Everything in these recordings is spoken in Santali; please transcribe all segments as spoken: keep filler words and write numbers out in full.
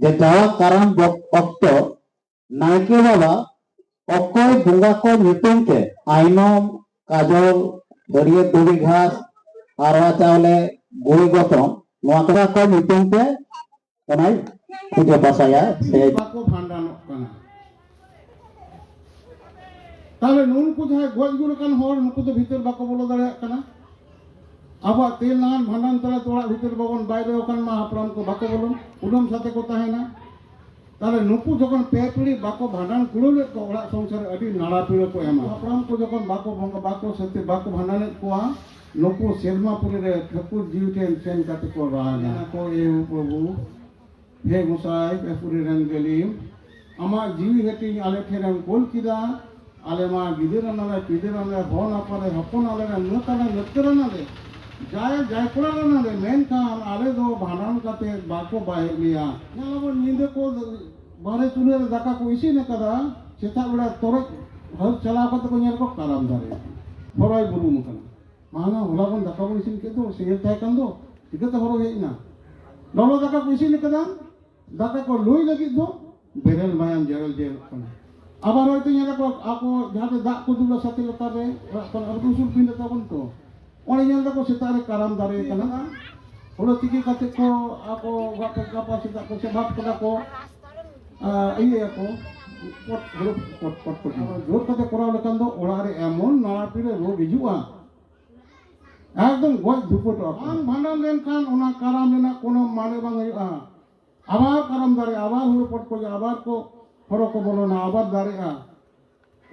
ᱡᱮ ᱡᱟᱣᱟ ᱠᱟᱨᱟᱢ ᱵᱚᱠ-, ᱚᱠᱛᱚ ᱱᱟᱭᱠᱮ ᱵᱟᱵᱟ ᱚᱠᱚᱭ ᱵᱚᱸᱜᱟ ᱠᱚ ᱧᱩᱛᱩᱢ ᱛᱮ ᱟᱭᱱᱚᱢ, ᱠᱟᱡᱚᱞ, ᱦᱟᱹᱨᱭᱟᱹᱲ ᱫᱷᱩᱵᱤ ᱜᱷᱟᱥ, ᱟᱨᱣᱟ ᱪᱟᱣᱞᱮ, ᱜᱩᱲ ᱜᱚᱛᱚᱢ, ᱱᱚᱣᱟ ᱠᱚ ᱧᱩᱛᱩᱢ ᱛᱮ ᱚᱱᱟᱭ ᱯᱩᱡᱟᱹ ᱯᱟᱥᱟᱭᱟ ᱥᱮ ᱵᱟᱠᱚ ᱵᱷᱟᱸᱰᱟᱱᱚᱜ ᱠᱟᱱᱟ᱾ ᱛᱟᱦᱞᱮ ᱱᱩᱠᱩ ᱡᱟᱦᱟᱸᱭ ᱜᱚᱡ ᱜᱩᱨ ᱟᱠᱟᱱ ᱦᱚᱲ, ᱱᱩᱠᱩ ᱫᱚ ᱵᱷᱤᱛᱟᱹᱨ ᱵᱟᱠᱚ ᱵᱚᱞᱚ ᱫᱟᱲᱮᱭᱟᱜ ᱠᱟᱱᱟ᱾ ᱟᱵᱚᱣᱟᱜ ᱛᱮᱞ ᱱᱟᱦᱟᱱ ᱵᱷᱟᱸᱰᱟᱱ ᱛᱟᱞᱟ ᱛᱮ ᱚᱲᱟᱜ ᱵᱷᱤᱛᱟᱹᱨ ᱵᱟᱵᱚᱱ ᱵᱟᱭ ᱨᱮᱦᱚᱸ ᱠᱷᱟᱱ ᱢᱟ ᱦᱟᱯᱲᱟᱢ ᱠᱚ ᱵᱟᱠᱚ ᱵᱚᱞᱚᱱ, ᱠᱩᱰᱟᱹᱢ ᱥᱟᱛᱮ ᱠᱚ ᱛᱟᱦᱮᱱᱟ᱾ ᱛᱟᱦᱞᱮ ᱱᱩᱠᱩ ᱡᱚᱠᱷᱚᱱ ᱯᱮ ᱯᱤᱲᱦᱤ ᱵᱟᱠᱚ ᱵᱷᱟᱸᱰᱟᱱ ᱠᱩᱲᱟᱹᱣ ᱞᱮᱫ ᱠᱚᱣᱟ, ᱚᱲᱟᱜ ᱥᱚᱝᱥᱟᱨ ᱨᱮ ᱟᱹᱰᱤ ᱱᱟᱲᱟ ᱯᱤᱲᱟᱹ ᱠᱚ ᱮᱢᱟ᱾ ᱦᱟᱯᱲᱟᱢ ᱠᱚ ᱡᱚᱠᱷᱚᱱ ᱵᱟᱠᱚ ᱵᱚᱸᱜᱟ, ᱵᱟᱠᱚ ᱥᱟᱹᱛᱮ, ᱵᱟᱠᱚ ᱵᱷᱟᱸᱰᱟᱱᱮᱫ ᱠᱚᱣᱟ, ᱱᱩᱠᱩ ᱥᱮᱨᱢᱟ ᱯᱩᱨᱤ ᱨᱮ ᱴᱷᱟᱹᱠᱩᱨ ᱡᱤᱣᱤ ᱴᱷᱮᱱ ᱥᱮᱱ ᱠᱟᱛᱮ ᱠᱚ ᱨᱟᱜᱟ᱾ ᱢᱮᱱᱟ ᱠᱚ, "ᱮ ᱯᱨᱚᱵᱷᱩ, ᱦᱮ ᱜᱚᱸᱥᱟᱭ, ᱯᱮ ᱯᱩᱨᱤ ᱨᱮᱱ ᱜᱟᱹᱞᱤᱢ, ᱟᱢᱟᱜ ᱡᱤᱣᱤ ᱦᱟᱹᱴᱤᱧ ᱟᱞᱮ ᱴᱷᱮᱱ ᱮᱢ ᱠᱳᱞ ᱠᱮᱫᱟ, ᱟᱞᱮ ᱢᱟ ᱜᱤᱫᱟᱹᱨ ᱟᱱᱟᱞᱮ, ᱯᱤᱫᱟᱹᱨ ᱟᱱᱟᱞᱮ, ᱦᱚᱱ ᱟᱯᱟᱞᱮ, ᱦᱚᱯᱚᱱ ᱟᱞᱮ, ᱱᱟᱹᱛ ᱟᱞᱮ, ᱱᱟᱹᱛᱠᱟᱹᱨ ᱟᱱᱟᱞᱮ, ᱡᱟᱭ ᱡᱟᱭ ᱠᱚᱲᱟ ᱟᱱᱟᱞᱮ, ᱢᱮᱱᱠᱷᱟᱱ ᱟᱞᱮ ᱫᱚ ᱵᱷᱟᱸᱰᱟᱱ ᱠᱟᱛᱮ ᱵᱟᱠᱚ ᱵᱟᱭᱮᱫ ᱞᱮᱭᱟ᱾ ᱧᱮᱞ ᱟᱵᱚᱱ ᱧᱤᱫᱟᱹ ᱠᱚ ᱵᱟᱦᱨᱮ ᱪᱩᱞᱦᱟᱹ ᱨᱮ ᱫᱟᱠᱟ ᱠᱚ ᱤᱥᱤᱱ ᱟᱠᱟᱫᱟ, ᱥᱮᱛᱟᱜ ᱵᱮᱲᱟ ᱛᱚᱨᱚᱡ ᱦᱟᱹᱨ ᱪᱟᱞᱟᱣ ᱠᱟᱛᱮ ᱠᱚ ᱧᱮᱞ ᱠᱚ ᱠᱟᱨᱟᱢ ᱫᱟᱨᱮ, ᱦᱚᱨᱚᱭ ᱵᱩᱨᱩᱢ ᱟᱠᱟᱱᱟ᱾ ᱢᱟ ᱦᱚᱞᱟ ᱵᱚᱱ ᱫᱟᱠᱟ ᱵᱚᱱ ᱤᱥᱤᱱ ᱠᱮᱫ ᱫᱚ, ᱥᱮᱸᱜᱮᱞ ᱛᱟᱦᱮᱸ ᱠᱟᱱ ᱫᱚ, ᱪᱤᱠᱟᱹᱛᱮ ᱦᱚᱨᱚ ᱦᱮᱡ ᱮᱱᱟ? ᱞᱚᱞᱚ ᱫᱟᱠᱟ ᱠᱚ ᱤᱥᱤᱱ ᱟᱠᱟᱫᱟ, ᱫᱟᱠᱟ ᱠᱚ ᱞᱩᱭ ᱞᱟᱹᱜᱤᱫ ᱫᱚ ᱵᱮᱨᱮᱞ ᱢᱟᱭᱟᱢ ᱡᱮᱨᱮᱞ ᱡᱮᱨᱮᱞᱚᱜ ᱠᱟᱱᱟ᱾ ᱟᱵᱟᱨ ᱦᱚᱭᱛᱳ ᱧᱮᱞ ᱟᱠᱚ, ᱟᱠᱚ ᱡᱟᱦᱟᱸ ᱨᱮ ᱫᱟᱜ ᱠᱚ ᱫᱩᱞᱟ ᱥᱟᱛᱮ ᱞᱟᱛᱟᱨ ᱨᱮ, ᱚᱲᱟᱜ ᱠᱷᱚᱱ ᱟᱨ ᱩᱥᱩᱞ ᱯᱤᱸᱰᱟᱹ ᱛᱟᱵᱚᱱ ᱛᱚ, ᱚᱸᱰᱮ ᱧᱮᱞ ᱫᱟᱠᱚ ᱥᱮᱛᱟᱜ ᱨᱮ ᱠᱟᱨᱟᱢ ᱫᱟᱨᱮ ᱠᱟᱱᱟ᱾ ᱦᱩᱲᱩ ᱛᱤᱠᱤ ᱠᱟᱛᱮ ᱠᱚ ᱟᱠᱚ ᱜᱟᱯᱟ, ᱜᱟᱯᱟ ᱥᱮᱛᱟᱜ ᱠᱚ ᱥᱮᱵᱟᱫ ᱠᱟᱫᱟ ᱠᱚ, ᱟᱨ ᱤᱭᱟᱹᱭᱟᱠᱚ, ᱯᱚᱴ, ᱦᱩᱲᱩ ᱯᱚᱴ, ᱯᱚᱴ, ᱯᱚᱴ, ᱡᱳᱨ ᱠᱟᱛᱮ ᱠᱚᱨᱟᱣ ᱞᱮᱠᱷᱟᱱ ᱫᱚ ᱚᱲᱟᱜ ᱨᱮ ᱮᱢᱚᱱ ᱱᱟᱲᱟ ᱯᱤᱲᱟᱹ ᱨᱳᱜᱽ ᱦᱤᱡᱩᱜᱼᱟ, ᱮᱠᱫᱚᱢ ᱜᱚᱡ ᱫᱩᱯᱟᱹᱴᱚᱜᱼᱟ ᱠᱚ᱾ ᱵᱟᱝ ᱵᱷᱟᱸᱰᱟᱱ ᱞᱮᱱᱠᱷᱟᱱ ᱚᱱᱟ ᱠᱟᱨᱟᱢ ᱨᱮᱱᱟᱜ ᱠᱳᱱᱳ ᱢᱟᱱᱮ ᱵᱟᱝ ᱦᱩᱭᱩᱜᱼᱟ᱾ ᱟᱵᱟᱨ ᱠᱟᱨᱟᱢ ᱫᱟᱨᱮ, ᱟᱵᱟᱨ ᱦᱩᱲᱩ ᱯᱚᱴᱠᱚᱡ, ᱟᱵᱟᱨ ᱠᱚ ᱦᱚᱨᱚ ᱠᱚ ᱵᱚᱞᱚᱱᱟ, ᱟᱵᱟᱨ ᱫᱟᱨᱮᱜᱼᱟ,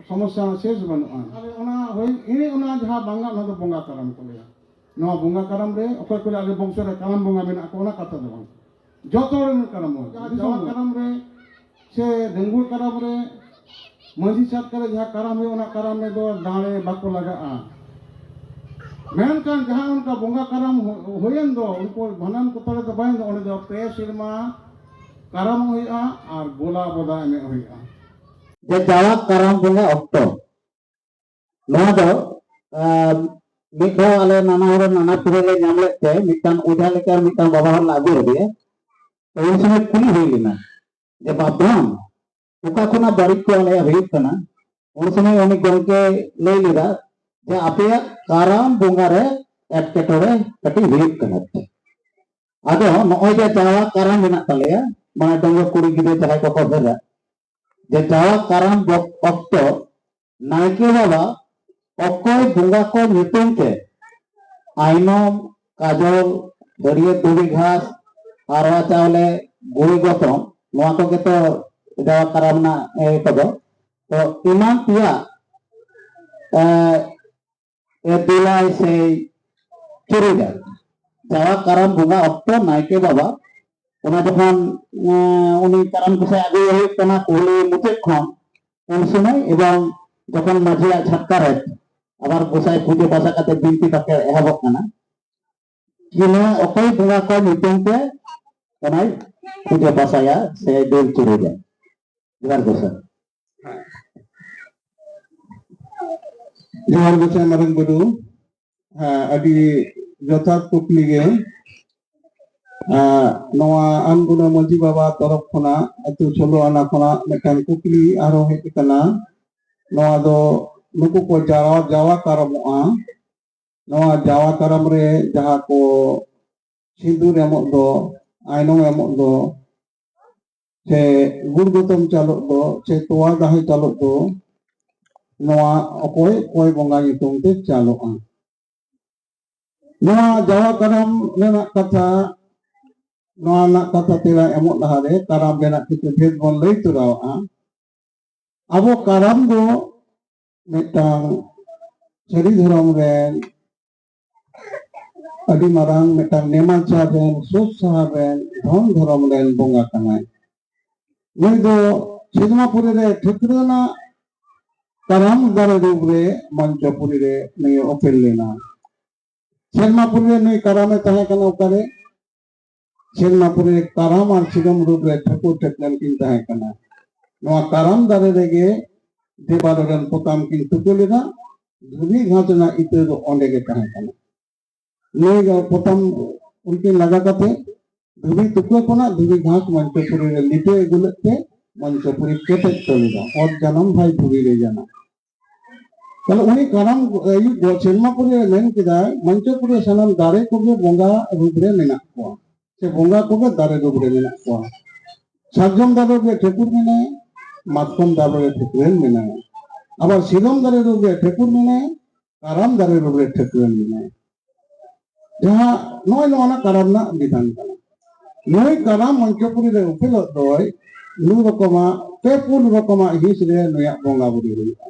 ᱥᱚᱢᱚᱥᱥᱟ ᱥᱮᱥ ᱵᱟᱹᱱᱩᱜᱼᱟ᱾ ᱛᱟᱦᱞᱮ ᱚᱱᱟ ᱦᱩᱭ, ᱤᱱᱟᱹ ᱚᱱᱟ ᱡᱟᱦᱟᱸ ᱵᱟᱝᱟ, ᱚᱱᱟ ᱫᱚ ᱵᱚᱸᱜᱟ ᱠᱟᱨᱟᱢ ᱠᱚ ᱞᱟᱹᱭᱟ᱾ ᱱᱚᱣᱟ ᱵᱚᱸᱜᱟ ᱠᱟᱨᱟᱢ ᱨᱮ ᱚᱠᱚᱭ ᱠᱚ ᱞᱟᱹᱭᱟ ᱟᱞᱮ ᱵᱚᱝᱥᱚ ᱨᱮ ᱠᱟᱨᱟᱢ ᱵᱚᱸᱜᱟ ᱢᱮᱱᱟᱜ ᱠᱚᱣᱟ, ᱚᱱᱟ ᱠᱟᱛᱷᱟ ᱫᱚ ᱵᱟᱝ᱾ ᱡᱚᱛᱚ ᱦᱚᱲ ᱨᱮᱱ ᱠᱟᱨᱟᱢ ᱵᱚᱸᱜᱟ᱾ ᱡᱟᱦᱟᱸ ᱫᱤᱥᱚᱢ ᱡᱟᱣᱟ ᱵᱚᱸᱜᱟ᱾ ᱠᱟᱨᱟᱢ ᱨᱮ ᱥᱮ ᱰᱟᱺᱜᱩᱣᱟᱹ ᱠᱟᱨᱟᱢ ᱨᱮ, ᱢᱟᱹᱡᱷᱤ ᱪᱷᱟᱴᱠᱟ ᱨᱮ ᱡᱟᱦᱟᱸ ᱠᱟᱨᱟᱢ ᱦᱩᱭᱩᱜᱼᱟ, ᱚᱱᱟ ᱠᱟᱨᱟᱢ ᱨᱮᱫᱚ ᱫᱟᱲᱮ ᱵᱟᱠᱚ ᱞᱟᱜᱟᱜᱼᱟ᱾ ᱢᱮᱱᱠᱷᱟᱱ ᱡᱟᱦᱟᱸ ᱚᱱᱠᱟ ᱵᱚᱸᱜᱟ ᱠᱟᱨᱟᱢ ᱦᱩ-, ᱦᱩᱭᱮᱱ ᱫᱚ, ᱩᱱᱠᱩ ᱵᱷᱟᱸᱰᱟᱱ ᱠᱚ ᱛᱟᱞᱮ ᱫᱚ ᱵᱟᱭᱮᱱ ᱫᱚ, ᱚᱸᱰᱮ ᱫᱚ ᱯᱮ ᱥᱮᱨᱢᱟ ᱠᱟᱨᱟᱢ ᱦᱩᱭᱩᱜᱼᱟ ᱟᱨ ᱜᱚᱞᱟ ᱵᱚᱫᱟ ᱮᱱᱮᱡ ᱦᱩᱭᱩᱜᱼᱟ᱾ ᱡᱮ ᱡᱟᱣᱟ ᱠᱟᱨᱟᱢ ᱵᱚᱸᱜᱟ ᱚᱠᱛᱚ, ᱱᱚᱣᱟ ᱫᱚ, ᱟᱸ, ᱢᱤᱫ ᱫᱷᱟᱣ ᱟᱞᱮ ᱱᱟᱱᱟ ᱦᱚᱲ ᱱᱟᱱᱟ ᱯᱤᱲᱦᱤ ᱞᱮ ᱧᱟᱢ ᱞᱮᱫ ᱛᱮ, ᱢᱤᱫᱴᱟᱝ ᱚᱡᱷᱟ ᱞᱮᱠᱟ ᱢᱤᱫᱴᱟᱝ ᱵᱟᱵᱟ ᱦᱚᱲ ᱞᱮ ᱟᱹᱜᱩ ᱞᱮᱫᱮᱭᱟ᱾ ᱛᱚ ᱩᱱ ᱥᱚᱢᱚᱭ ᱠᱩᱞᱤ ᱦᱩᱭ ᱞᱮᱱᱟ ᱡᱮ, "ᱵᱟᱯᱫᱷᱚᱱ, ᱚᱠᱟ ᱠᱷᱚᱱᱟᱜ ᱵᱟᱹᱲᱤᱡ ᱠᱚ ᱟᱞᱮᱭᱟᱜ ᱦᱩᱭᱩᱜ ᱠᱟᱱᱟ?" ᱩᱱ ᱥᱚᱢᱚᱭ ᱩᱱᱤ ᱜᱚᱢᱠᱮ ᱞᱟᱹᱭ ᱞᱮᱫᱟ ᱡᱮ, "ᱟᱯᱮᱭᱟᱜ ᱠᱟᱨᱟᱢ ᱵᱚᱸᱜᱟ ᱨᱮ ᱮᱴᱠᱮᱴᱚᱬᱮ ᱠᱟᱹᱴᱤᱡ ᱦᱩᱭᱩᱜ ᱠᱟᱱᱟ᱾ ᱟᱫᱚ ᱱᱚᱜᱼᱚᱭ ᱡᱮ ᱡᱟᱣᱟ ᱠᱟᱨᱟᱢ ᱢᱮᱱᱟᱜ ᱛᱟᱞᱮᱭᱟ, ᱢᱟᱱᱮ ᱰᱟᱺᱜᱩᱣᱟᱹ ᱠᱩᱲᱤ ᱜᱤᱫᱽᱨᱟᱹ ᱡᱟᱦᱟᱸᱭ ᱠᱚᱠᱚ ᱦᱮᱡᱟ, ᱡᱮ ᱡᱟᱣᱟ ᱠᱟᱨᱟᱢ ᱵᱚ-, ᱚᱠᱛᱚ ᱱᱟᱭᱠᱮ ᱵᱟᱵᱟ ᱚᱠᱚᱭ ᱵᱚᱸᱜᱟ ᱠᱚ ᱧᱩᱛᱩᱢ ᱛᱮ ᱟᱭᱱᱚᱢ, ᱠᱟᱡᱚᱞ, ᱦᱟᱹᱨᱭᱟᱹᱲ ᱫᱷᱩᱵᱤ ᱜᱷᱟᱥ, ᱦᱟᱨᱣᱟ ᱪᱟᱣᱞᱮ, ᱜᱩᱲᱤ ᱜᱚᱛᱚᱢ, ᱱᱚᱣᱟ ᱠᱚᱜᱮ ᱛᱚ ᱡᱟᱣᱟ ᱠᱟᱨᱟᱢ ᱨᱮᱱᱟᱜ ᱤᱭᱟᱹ ᱠᱚᱫᱚ, ᱛᱚ ᱮᱢᱟᱱ ᱛᱮᱭᱟᱜ, ᱮ, ᱮ, ᱫᱩᱞᱟᱭ ᱥᱮᱭ ᱪᱩᱨᱩᱡᱟᱭ᱾ ᱡᱟᱣᱟ ᱠᱟᱨᱟᱢ ᱵᱚᱸᱜᱟ ᱚᱠᱛᱚ ᱱᱟᱭᱠᱮ ᱵᱟᱵᱟ ᱚᱱᱟ ᱡᱚᱠᱷᱚᱱ, ᱮ, ᱩᱱᱤ ᱠᱟᱨᱟᱢ ᱜᱚᱸᱥᱟᱭ ᱟᱹᱜᱩᱭᱮ ᱦᱩᱭᱩᱜ ᱠᱟᱱᱟ ᱠᱩᱞᱦᱤ ᱢᱩᱪᱟᱹᱫ ᱠᱷᱚᱱ, ᱩᱱ ᱥᱚᱢᱚᱭ ᱮᱵᱚᱝ ᱡᱚᱠᱷᱚᱱ ᱢᱟᱹᱡᱷᱤᱭᱟᱜ ᱪᱷᱟᱴᱠᱟ ᱨᱮ ᱟᱵᱟᱨ ᱜᱚᱸᱥᱟᱭ ᱯᱩᱡᱟᱹ ᱯᱟᱥᱟ ᱠᱟᱛᱮ ᱵᱤᱱᱛᱤ ᱵᱟᱠᱷᱮᱲ ᱮᱦᱚᱵᱚᱜ ᱠᱟᱱᱟ, ᱤᱱᱟᱹ ᱚᱠᱚᱭ ᱵᱚᱸᱜᱟ ᱠᱚ ᱧᱩᱛᱩᱢ ᱛᱮ ᱚᱱᱟᱭ ᱯᱩᱡᱟᱹ ᱯᱟᱥᱟᱭᱟ ᱥᱮ ᱫᱩᱞ ᱪᱩᱨᱩᱡᱟ᱾ ᱡᱚᱦᱟᱨ ᱜᱚᱸᱥᱟᱭ᱾ ᱡᱚᱦᱟᱨ ᱜᱚᱸᱥᱟᱭ ᱢᱟᱨᱟᱝ ᱵᱩᱨᱩ᱾ ᱦᱮᱸ, ᱟᱹᱰᱤ ᱡᱚᱛᱷᱟᱛ ᱠᱩᱠᱞᱤ ᱜᱮ᱾ ᱟᱨ ᱱᱚᱣᱟ ᱟᱱᱜᱩᱱᱟᱹ ᱢᱟᱹᱡᱷᱤ ᱵᱟᱵᱟ ᱛᱚᱨᱚᱯ ᱠᱷᱚᱱᱟᱜ, ᱟᱹᱛᱩ ᱥᱳᱞᱳ ᱟᱱᱟ ᱠᱷᱚᱱᱟᱜ ᱢᱤᱫᱴᱟᱝ ᱠᱩᱠᱞᱤ ᱟᱨᱦᱚᱸ ᱦᱮᱡ ᱟᱠᱟᱱᱟ᱾ ᱱᱚᱣᱟ ᱫᱚ ᱱᱩᱠᱩ ᱠᱚ ᱡᱟᱣᱟ, ᱡᱟᱣᱟ ᱠᱟᱨᱟᱢᱚᱜᱼᱟ᱾ ᱱᱚᱣᱟ ᱡᱟᱣᱟ ᱠᱟᱨᱟᱢ ᱨᱮ ᱡᱟᱦᱟᱸ ᱠᱚ ᱥᱤᱸᱫᱩᱨ ᱮᱢᱚᱜ ᱫᱚ, ᱟᱭᱱᱚᱢ ᱮᱢᱚᱜ ᱫᱚ, ᱥᱮ ᱜᱩᱲ ᱜᱚᱛᱚᱢ ᱪᱟᱞᱚᱜ ᱫᱚ, ᱥᱮ ᱛᱚᱣᱟ ᱫᱟᱦᱮ ᱪᱟᱞᱚᱜ ᱫᱚ, ᱱᱚᱣᱟ ᱚᱠᱚᱭ ᱚᱠᱚᱭ ᱵᱚᱸᱜᱟ ᱧᱩᱛᱩᱢ ᱛᱮ ᱪᱟᱞᱚᱜᱼᱟ? ᱱᱚᱣᱟ ᱡᱟᱣᱟ ᱠᱟᱨᱟᱢ ᱨᱮᱱᱟᱜ ᱠᱟᱛᱷᱟ, ᱱᱚᱣᱟ ᱨᱮᱱᱟᱜ ᱠᱟᱛᱷᱟ ᱛᱮᱞᱟ ᱮᱢᱚᱜ ᱞᱟᱦᱟᱨᱮ ᱠᱟᱨᱟᱢ ᱨᱮᱱᱟᱜ ᱠᱤᱪᱷᱩ ᱵᱷᱮᱫ ᱵᱚᱱ ᱞᱟᱹᱭ ᱛᱚᱨᱟᱣᱟᱜᱼᱟ᱾ ᱟᱵᱚ ᱠᱟᱨᱟᱢ ᱫᱚ ᱢᱤᱫᱴᱟᱝ ᱥᱟᱹᱨᱤ ᱫᱷᱚᱨᱚᱢ ᱨᱮᱱ ᱟᱹᱰᱤ ᱢᱟᱨᱟᱝ ᱢᱤᱫᱴᱟᱝ ᱱᱮᱢᱟᱪᱟᱨ ᱨᱮᱱ, ᱥᱩᱠ ᱥᱟᱦᱟᱨ ᱨᱮᱱ, ᱫᱷᱚᱱ ᱫᱷᱚᱨᱚᱢ ᱨᱮᱱ ᱵᱚᱸᱜᱟ ᱠᱟᱱᱟᱭ᱾ ᱱᱩᱭ ᱫᱚ ᱥᱮᱨᱢᱟᱯᱩᱨᱤ ᱨᱮ ᱴᱷᱟᱹᱠᱨᱟᱹᱱᱟᱜ ᱠᱟᱨᱟᱢ ᱫᱟᱨᱮ ᱨᱩᱯ ᱨᱮ ᱢᱚᱧᱪᱚᱯᱩᱨᱤ ᱨᱮ ᱱᱩᱭ ᱮ ᱚᱯᱮᱞ ᱞᱮᱱᱟ᱾ ᱥᱮᱨᱢᱟᱯᱩᱨᱤ ᱨᱮ ᱱᱩᱭ ᱠᱟᱨᱟᱢᱮ ᱛᱟᱦᱮᱸ ᱠᱟᱱᱟ ᱚᱠᱟᱨᱮ? ᱥᱮᱨᱢᱟᱯᱩᱨᱤ ᱨᱮ ᱠᱟᱨᱟᱢ ᱟᱨ ᱥᱤᱨᱚᱢ ᱨᱩᱯ ᱨᱮ ᱴᱷᱟᱹᱠᱩᱨ ᱴᱷᱟᱹᱠᱨᱟᱹᱱ ᱠᱤᱱ ᱛᱟᱦᱮᱸ ᱠᱟᱱᱟ᱾ ᱱᱚᱣᱟ ᱠᱟᱨᱟᱢ ᱫᱟᱨᱮ ᱨᱮᱜᱮ ᱫᱮᱵᱟᱞᱳ ᱨᱮᱱ ᱯᱚᱛᱟᱢ ᱠᱤᱱ ᱛᱩᱠᱟᱹ ᱞᱮᱫᱟ᱾ ᱫᱷᱩᱵᱤ ᱜᱷᱟᱥ ᱨᱮᱱᱟᱜ ᱤᱛᱟᱹ ᱫᱚ ᱚᱸᱰᱮ ᱜᱮ ᱛᱟᱦᱮᱸ ᱠᱟᱱᱟ᱾ ᱱᱩᱭ ᱫᱚ ᱯᱚᱛᱟᱢ ᱩᱱᱠᱤᱱ ᱞᱟᱜᱟ ᱠᱟᱛᱮ ᱫᱷᱩᱵᱤ ᱛᱩᱠᱟᱹ ᱠᱷᱚᱱᱟᱜ ᱫᱷᱩᱵᱤ ᱜᱷᱟᱥ ᱢᱚᱧᱪᱚᱯᱩᱨᱤ ᱨᱮ ᱞᱤᱴᱟᱹ ᱟᱹᱜᱩ ᱞᱮᱫ ᱛᱮ ᱢᱚᱧᱪᱚᱯᱩᱨᱤ ᱠᱮᱴᱮᱡ ᱛᱚᱞ ᱮᱫᱟ᱾ ᱚᱛ ᱡᱟᱱᱟᱢ ᱵᱷᱟᱭ ᱫᱷᱩᱵᱤ ᱨᱮ ᱡᱟᱱᱟᱢ᱾ ᱛᱟᱦᱞᱮ ᱩᱱᱤ ᱠᱟᱨᱟᱢ ᱟᱭᱩᱵ ᱫᱚ ᱥᱮᱨᱢᱟᱯᱩᱨᱤ ᱨᱮ ᱢᱮᱱ ᱠᱮᱫᱟᱭ, ᱢᱚᱧᱪᱚᱯᱩᱨᱤ ᱨᱮ ᱥᱟᱱᱟᱢ ᱫᱟᱨᱮ ᱠᱚᱜᱮ ᱵᱚᱸᱜᱟ ᱨᱩᱯ ᱨᱮ ᱢᱮᱱᱟᱜ ᱠᱚᱣᱟ, ᱥᱮ ᱵᱚᱸᱜᱟ ᱠᱚᱜᱮ ᱫᱟᱨᱮ ᱨᱩᱯ ᱨᱮ ᱢᱮᱱᱟᱜ ᱠᱚᱣᱟ᱾ ᱥᱟᱨᱡᱚᱢ ᱫᱟᱨᱮ ᱨᱩᱯ ᱨᱮ ᱴᱷᱟᱹᱠᱩᱨ ᱢᱮᱱᱟᱭᱟ, ᱢᱟᱛᱠᱚᱢ ᱫᱟᱨᱮ ᱨᱩᱯ ᱨᱮ ᱴᱷᱟᱹᱠᱩᱨ ᱢᱮᱱᱟᱭᱟ, ᱟᱵᱟᱨ ᱥᱤᱨᱚᱢ ᱫᱟᱨᱮ ᱨᱩᱯ ᱨᱮ ᱴᱷᱟᱹᱠᱩᱨ ᱢᱮᱱᱟᱭᱟ, ᱠᱟᱨᱟᱢ ᱫᱟᱨᱮ ᱨᱩᱯ ᱨᱮ ᱴᱷᱟᱹᱠᱨᱟᱹᱱ ᱢᱮᱱᱟᱭᱟ᱾ ᱡᱟᱦᱟᱸ ᱱᱚᱜᱼᱚᱭ ᱱᱚᱣᱟ ᱨᱮᱱᱟᱜ ᱠᱟᱨᱟᱢ ᱨᱮᱱᱟᱜ ᱵᱤᱫᱷᱟᱱ ᱠᱟᱱᱟ᱾ ᱱᱩᱭ ᱠᱟᱨᱟᱢ ᱢᱚᱧᱪᱚᱯᱩᱨᱤ ᱨᱮ ᱩᱯᱮᱞᱚᱜ ᱫᱚᱭ ᱱᱩᱭ ᱨᱚᱠᱚᱢᱟᱜ, ᱯᱮ ᱯᱩᱱ ᱨᱚᱠᱚᱢᱟᱜ ᱦᱤᱸᱥ ᱨᱮ ᱱᱩᱭᱟᱜ ᱵᱚᱸᱜᱟ ᱵᱩᱨᱩ ᱦᱩᱭᱩᱜᱼᱟ᱾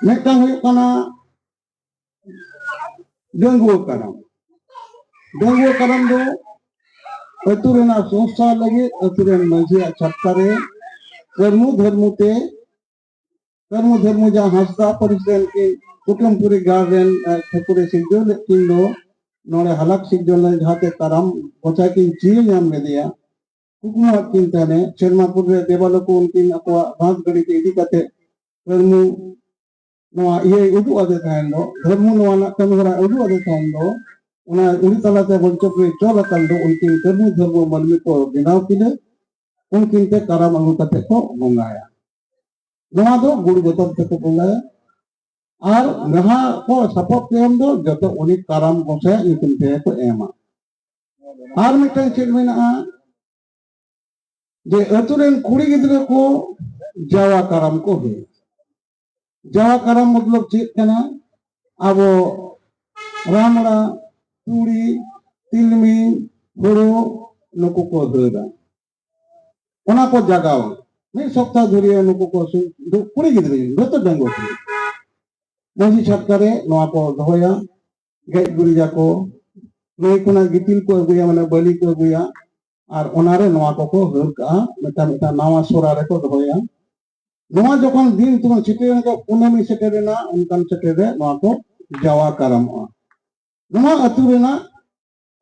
ᱢᱤᱫᱴᱟᱝ ᱦᱩᱭᱩᱜ ᱠᱟᱱᱟ ᱰᱟᱺᱜᱩᱣᱟᱹ ᱠᱟᱨᱟᱢ᱾ ᱰᱟᱺᱜᱩᱣᱟᱹ ᱠᱟᱨᱟᱢ ᱫᱚ ᱟᱹᱛᱩ ᱨᱮᱱᱟᱜ ᱥᱚᱝᱥᱛᱷᱟ ᱞᱟᱹᱜᱤᱫ ᱟᱹᱛᱩ ᱨᱮᱱ ᱢᱟᱹᱡᱷᱤᱭᱟᱜ ᱪᱷᱟᱴᱠᱟ ᱨᱮ ᱠᱟᱹᱨᱢᱩ ᱫᱷᱟᱹᱨᱢᱩ ᱛᱮ ᱠᱟᱹᱨᱢᱩ ᱫᱷᱟᱹᱨᱢᱩ ᱡᱟᱦᱟᱸ ᱦᱟᱸᱥᱫᱟ ᱯᱟᱹᱨᱤᱥ ᱨᱮᱱ ᱠᱤᱱ ᱠᱩᱴᱟᱹᱢ ᱯᱩᱨᱤ ᱜᱟᱲ ᱨᱮᱱ, ᱮ, ᱴᱷᱟᱹᱠᱩᱨᱮ ᱥᱤᱨᱡᱟᱹᱣ ᱞᱮᱫ ᱠᱤᱱ ᱫᱚ, ᱱᱚᱰᱮ ᱦᱟᱞᱟᱠ ᱥᱤᱨᱡᱚᱱ ᱞᱮᱱ ᱡᱟᱦᱟᱸᱛᱮ ᱠᱟᱨᱟᱢ ᱜᱚᱸᱥᱟᱭ ᱠᱤᱱ ᱪᱤᱨ ᱧᱟᱢ ᱞᱮᱫᱮᱭᱟ, ᱠᱩᱠᱢᱩᱣᱟᱫ ᱠᱤᱱ ᱛᱟᱦᱮᱱᱮ, ᱥᱮᱨᱢᱟ ᱯᱩᱨ ᱨᱮ ᱫᱮᱵᱟᱞᱳᱠ ᱩᱱᱠᱤᱱ ᱟᱠᱚᱣᱟᱜ ᱵᱟᱸᱥ ᱜᱟᱹᱰᱤ ᱛᱮ ᱤᱫᱤ ᱠᱟᱛᱮ ᱠᱟᱹᱨᱢᱩ ᱱᱚᱣᱟ ᱤᱭᱟᱹᱭ ᱩᱫᱩᱜ ᱟᱫᱮ ᱛᱟᱦᱮᱱ ᱫᱚ, ᱫᱷᱟᱹᱨᱢᱩ ᱱᱚᱣᱟ ᱨᱮᱱᱟᱜ ᱠᱟᱹᱢᱤ ᱦᱚᱨᱟᱭ ᱩᱫᱩᱜ ᱟᱫᱮ ᱛᱟᱦᱮᱱ ᱫᱚ, ᱚᱱᱟ ᱩᱱᱤ ᱛᱟᱞᱟᱛᱮ ᱵᱚᱧᱪᱚᱯᱩᱨᱤ ᱪᱚᱞ ᱟᱠᱟᱱ ᱫᱚ, ᱩᱱᱠᱤᱱ ᱠᱟᱹᱨᱢᱩ ᱫᱷᱟᱹᱨᱢᱩ ᱢᱟᱹᱱᱢᱤ ᱠᱚ ᱵᱮᱱᱟᱣ ᱠᱤᱱᱟᱹ, ᱩᱱᱠᱤᱱ ᱛᱮ ᱠᱟᱨᱟᱢ ᱟᱹᱜᱩ ᱠᱟᱛᱮ ᱠᱚ ᱵᱚᱸᱜᱟᱭᱟ᱾ ᱱᱚᱣᱟ ᱫᱚ ᱜᱩᱲ ᱜᱚᱛᱚᱢ ᱛᱮᱠᱚ ᱵᱚᱸᱜᱟᱭᱟ᱾ ᱟᱨ ᱡᱟᱦᱟᱸ ᱠᱚ ᱥᱟᱯᱟᱵ ᱠᱚ ᱮᱢ ᱫᱚ ᱡᱚᱛᱚ ᱩᱱᱤ ᱠᱟᱨᱟᱢ ᱜᱚᱸᱥᱟᱭᱟᱜ ᱧᱩᱛᱩᱢ ᱛᱮᱜᱮ ᱠᱚ ᱮᱢᱟ᱾ ᱟᱨ ᱢᱤᱫᱴᱟᱝ ᱪᱮᱫ ᱢᱮᱱᱟᱜᱼᱟ, ᱡᱮ ᱟᱹᱛᱩ ᱨᱮᱱ ᱠᱩᱲᱤ ᱜᱤᱫᱽᱨᱟᱹ ᱠᱚ ᱡᱟᱣᱟ ᱠᱟᱨᱟᱢ ᱠᱚ ᱦᱩᱭᱩᱜᱼᱟ᱾ ᱡᱟᱣᱟ ᱠᱟᱨᱟᱢ ᱢᱚᱛᱞᱚᱵ ᱪᱮᱫ ᱠᱟᱱᱟ? ᱟᱵᱚ ᱨᱟᱢᱲᱟ, ᱛᱩᱲᱤ, ᱛᱤᱞᱢᱤᱧ, ᱦᱳᱲᱳ, ᱱᱩᱠᱩ ᱠᱚ ᱦᱟᱹᱨᱟ᱾ ᱚᱱᱟ ᱠᱚ ᱡᱟᱜᱟᱣᱟ᱾ ᱢᱤᱫ ᱥᱚᱯᱛᱟᱦ ᱫᱷᱩᱨᱤᱭᱟᱹ ᱱᱩᱠᱩ ᱠᱚ ᱥᱩ-, ᱫᱩ-, ᱠᱩᱲᱤ ᱜᱤᱫᱽᱨᱟᱹ, ᱡᱚᱛᱚ ᱰᱟᱺᱜᱩᱣᱟᱹ ᱠᱩᱲᱤ᱾ ᱢᱟᱹᱡᱷᱤ ᱪᱷᱟᱴᱠᱟ ᱨᱮ ᱱᱚᱣᱟ ᱠᱚ ᱫᱚᱦᱚᱭᱟ, ᱜᱮᱡ ᱜᱩᱨᱤᱡᱟᱠᱚ, ᱱᱟᱹᱭ ᱠᱷᱚᱱᱟᱜ ᱜᱤᱛᱤᱞ ᱠᱚ ᱟᱹᱜᱩᱭᱟ, ᱢᱟᱱᱮ ᱵᱟᱹᱞᱤ ᱠᱚ ᱟᱹᱜᱩᱭᱟ, ᱟᱨ ᱚᱱᱟᱨᱮ ᱱᱚᱣᱟ ᱠᱚᱠᱚ ᱦᱟᱹᱨ ᱠᱟᱜᱼᱟ, ᱢᱤᱫᱴᱟᱝ ᱢᱤᱫᱴᱟᱝ ᱱᱟᱣᱟ ᱥᱚᱨᱟ ᱨᱮᱠᱚ ᱫᱚᱦᱚᱭᱟ᱾ ᱱᱚᱣᱟ ᱡᱚᱠᱷᱚᱱ ᱫᱤᱱ ᱛᱮᱵᱚᱱ ᱥᱮᱴᱮᱨᱮᱱ ᱠᱷᱟᱱ, ᱠᱩᱱᱟᱹᱢᱤ ᱥᱮᱴᱮᱨᱮᱱᱟ, ᱚᱱᱠᱟᱱ ᱥᱮᱴᱮᱨ ᱨᱮ ᱱᱚᱣᱟ ᱠᱚ ᱡᱟᱣᱟ ᱠᱟᱨᱟᱢᱚᱜᱼᱟ᱾ ᱱᱚᱣᱟ ᱟᱹᱛᱩ ᱨᱮᱱᱟᱜ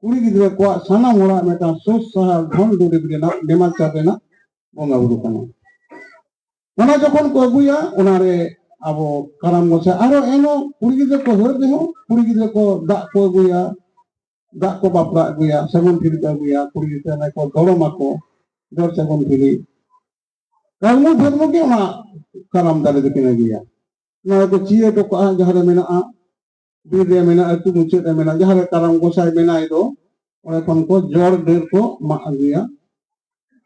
ᱠᱩᱲᱤ ᱜᱤᱫᱽᱨᱟᱹ ᱠᱚᱣᱟᱜ ᱥᱟᱱᱟᱢ ᱦᱚᱲᱟᱜ ᱢᱤᱫᱴᱟᱝ ᱥᱩᱠ ᱥᱟᱦᱟᱨ ᱫᱷᱚᱱ ᱫᱩᱨᱤᱵᱽ ᱨᱮᱱᱟᱜ ᱱᱮᱢᱟᱪᱟᱨ ᱨᱮᱱᱟᱜ ᱵᱚᱸᱜᱟ ᱵᱩᱨᱩ ᱠᱟᱱᱟ᱾ ᱚᱱᱟ ᱡᱚᱠᱷᱚᱱ ᱠᱚ ᱟᱹᱜᱩᱭᱟ, ᱚᱱᱟᱨᱮ ᱟᱵᱚ ᱠᱟᱨᱟᱢ ᱜᱚᱸᱥᱟᱭ ᱟᱨᱚ ᱮᱱᱦᱚᱸ ᱠᱩᱲᱤ ᱜᱤᱫᱽᱨᱟᱹ ᱠᱚ ᱦᱟᱹᱨ ᱨᱮᱦᱚᱸ ᱠᱩᱲᱤ ᱜᱤᱫᱽᱨᱟᱹ ᱠᱚ ᱫᱟᱜ ᱠᱚ ᱟᱹᱜᱩᱭᱟ, ᱫᱟᱜ ᱠᱚ ᱵᱟᱯᱞᱟ ᱟᱹᱜᱩᱭᱟ, ᱥᱟᱹᱜᱩᱱ ᱴᱷᱤᱞᱤ ᱠᱚ ᱟᱹᱜᱩᱭᱟ, ᱠᱩᱲᱤ ᱜᱤᱫᱽᱨᱟᱹ ᱠᱚ ᱫᱚᱲᱚᱢ ᱟᱠᱚ, ᱡᱚᱲ ᱥᱟᱹᱜᱩᱱ ᱴᱷᱤᱞᱤ᱾ ᱠᱟᱹᱨᱢᱩ ᱫᱷᱚᱨᱢᱩ ᱜᱮ ᱚᱱᱟ ᱠᱟᱨᱟᱢ ᱫᱟᱨᱮ ᱫᱚᱠᱤᱱ ᱟᱹᱜᱩᱭᱟ᱾ ᱱᱚᱣᱟ ᱠᱚ ᱪᱤᱭᱟᱹ ᱦᱚᱴᱚ ᱠᱟᱜᱼᱟ, ᱡᱟᱦᱟᱸ ᱨᱮ ᱢᱮᱱᱟᱜᱼᱟ, ᱵᱤᱨ ᱨᱮ ᱢᱮᱱᱟᱜᱼᱟ, ᱟᱹᱛᱩ ᱢᱩᱪᱟᱹᱫ ᱨᱮ ᱢᱮᱱᱟᱜᱼᱟ, ᱡᱟᱦᱟᱸ ᱨᱮ ᱠᱟᱨᱟᱢ ᱜᱚᱸᱥᱟᱭ ᱢᱮᱱᱟᱭ ᱫᱚ, ᱚᱸᱰᱮ ᱠᱷᱚᱱ ᱠᱚ ᱡᱚᱲ ᱰᱟᱹᱨ ᱠᱚ ᱢᱟᱜ ᱟᱹᱜᱩᱭᱟ,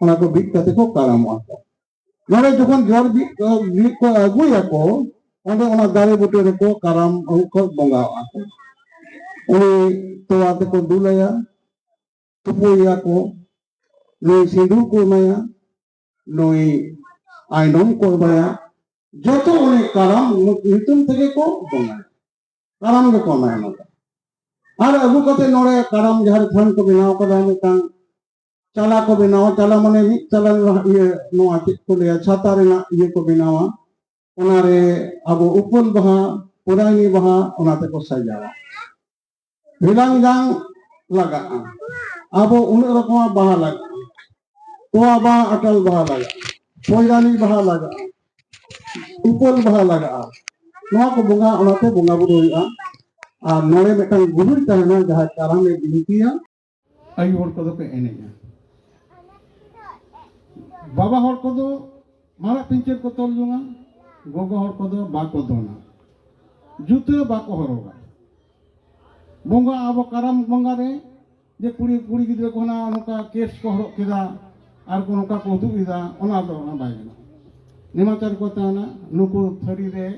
ᱚᱱᱟ ᱠᱚ ᱵᱤᱫ ᱠᱟᱛᱮ ᱠᱚ ᱠᱟᱨᱟᱢᱚᱜᱼᱟ ᱠᱚ᱾ ᱱᱚᱰᱮ ᱡᱚᱠᱷᱚᱱ ᱡᱚᱲ ᱵᱤᱫ, ᱵᱤᱫ ᱠᱚ ᱟᱹᱜᱩᱭᱟᱠᱚ, ᱚᱸᱰᱮ ᱚᱱᱟ ᱫᱟᱨᱮ ᱵᱩᱴᱟᱹ ᱨᱮᱠᱚ ᱠᱟᱨᱟᱢ ᱠᱚ ᱵᱚᱸᱜᱟᱣᱟᱜᱼᱟ ᱠᱚ᱾ ᱩᱱᱤ ᱛᱚᱣᱟ ᱛᱮᱠᱚ ᱫᱩᱞᱟᱭᱟ, ᱛᱩᱯᱩᱭᱮᱭᱟ ᱠᱚ, ᱱᱩᱭ ᱥᱤᱸᱫᱩᱨ ᱠᱚ ᱮᱢᱟᱭᱟ, ᱱᱩᱭ ᱟᱭᱱᱚᱢ ᱠᱚ ᱮᱢᱟᱭᱟ, ᱡᱚᱛᱚ ᱩᱱᱤ ᱠᱟᱨᱟᱢ ᱧᱩᱛᱩᱢ ᱛᱮᱜᱮ ᱠᱚ ᱵᱚᱸᱜᱟᱭᱟ᱾ ᱠᱟᱨᱟᱢ ᱜᱮᱠᱚ ᱮᱢᱟᱭᱟ ᱚᱱᱟ ᱫᱚ᱾ ᱟᱨ ᱟᱹᱜᱩ ᱠᱟᱛᱮ ᱱᱚᱰᱮ ᱠᱟᱨᱟᱢ ᱡᱟᱦᱟᱸ ᱨᱮ ᱛᱷᱟᱱ ᱠᱚ ᱵᱮᱱᱟᱣ ᱠᱟᱫᱟ, ᱢᱤᱫᱴᱟᱝ ᱪᱟᱞᱟ ᱠᱚ ᱵᱮᱱᱟᱣᱟ᱾ ᱪᱟᱞᱟ ᱢᱟᱱᱮ ᱢᱤᱫ ᱪᱟᱞᱟ ᱨᱮᱱᱟᱜ ᱤᱭᱟᱹ, ᱱᱚᱣᱟ ᱪᱮᱫ ᱠᱚ ᱞᱟᱹᱭᱟ, ᱪᱷᱟᱛᱟ ᱨᱮᱱᱟᱜ ᱤᱭᱟᱹ ᱠᱚ ᱵᱮᱱᱟᱣᱟ᱾ ᱚᱱᱟᱨᱮ ᱟᱵᱚ ᱩᱯᱟᱹᱞ ᱵᱟᱦᱟ, ᱯᱚᱨᱟᱭᱱᱤ ᱵᱟᱦᱟ, ᱚᱱᱟ ᱛᱮᱠᱚ ᱥᱟᱡᱟᱣᱟ᱾ ᱦᱮᱞᱟᱝ ᱡᱟᱝ ᱞᱟᱜᱟᱜᱼᱟ, ᱟᱵᱚ ᱩᱱᱟᱹᱜ ᱨᱚᱠᱚᱢᱟᱜ ᱵᱟᱦᱟ ᱞᱟᱜᱟᱜᱼᱟ, ᱛᱚᱣᱟ ᱵᱟᱦᱟ, ᱟᱴᱟᱞ ᱵᱟᱦᱟ ᱞᱟᱜᱟᱜᱼᱟ, ᱯᱚᱭᱨᱟᱱᱤ ᱵᱟᱦᱟ ᱞᱟᱜᱟᱜᱼᱟ, ᱩᱯᱟᱹᱞ ᱵᱟᱦᱟ ᱞᱟᱜᱟᱜᱼᱟ᱾ ᱱᱚᱣᱟ ᱠᱚ ᱵᱚᱸᱜᱟ, ᱚᱱᱟᱛᱮ ᱵᱚᱸᱜᱟ ᱵᱩᱨᱩ ᱦᱩᱭᱩᱜᱼᱟ᱾ ᱟᱨ ᱱᱚᱰᱮ ᱢᱤᱫᱴᱟᱝ ᱜᱩᱨᱩᱭ ᱛᱟᱦᱮᱱᱟ, ᱡᱟᱦᱟᱸᱭ ᱠᱟᱨᱟᱢᱮ ᱵᱤᱱᱛᱤᱭᱟ᱾ ᱟᱭᱩ ᱦᱚᱲ ᱠᱚᱫᱚ ᱠᱚ ᱮᱱᱮᱡᱼᱟ, ᱵᱟᱵᱟ ᱦᱚᱲ ᱠᱚᱫᱚ ᱢᱟᱨᱟᱜ ᱯᱤᱧᱪᱟᱹᱨ ᱠᱚ ᱛᱚᱞ ᱡᱚᱝᱟ, ᱜᱚᱜᱚ ᱦᱚᱲ ᱠᱚᱫᱚ ᱵᱟᱠᱚ ᱫᱚᱱᱟ, ᱡᱩᱛᱟᱹ ᱵᱟᱠᱚ ᱦᱚᱨᱚᱜᱟ᱾ ᱵᱚᱸᱜᱟ, ᱟᱵᱚ ᱠᱟᱨᱟᱢ ᱵᱚᱸᱜᱟ ᱨᱮ ᱡᱮ ᱠᱩᱲᱤ, ᱠᱩᱲᱤ ᱜᱤᱫᱽᱨᱟᱹ ᱠᱚ ᱦᱟᱱᱟ ᱱᱚᱝᱠᱟ ᱠᱮᱥ ᱠᱚ ᱦᱚᱨᱚᱜ ᱠᱮᱫᱟ ᱟᱨ ᱠᱚ ᱱᱚᱝᱠᱟ ᱠᱚ ᱩᱫᱩᱜ ᱮᱫᱟ, ᱚᱱᱟ ᱫᱚ ᱚᱱᱟ ᱵᱟᱭ ᱜᱟᱱᱚᱜᱼᱟ᱾ ᱱᱮᱢᱟᱪᱟᱨ ᱠᱚ ᱛᱟᱦᱮᱱᱟ, ᱱᱩᱠᱩ ᱛᱷᱟᱹᱨᱤ ᱨᱮ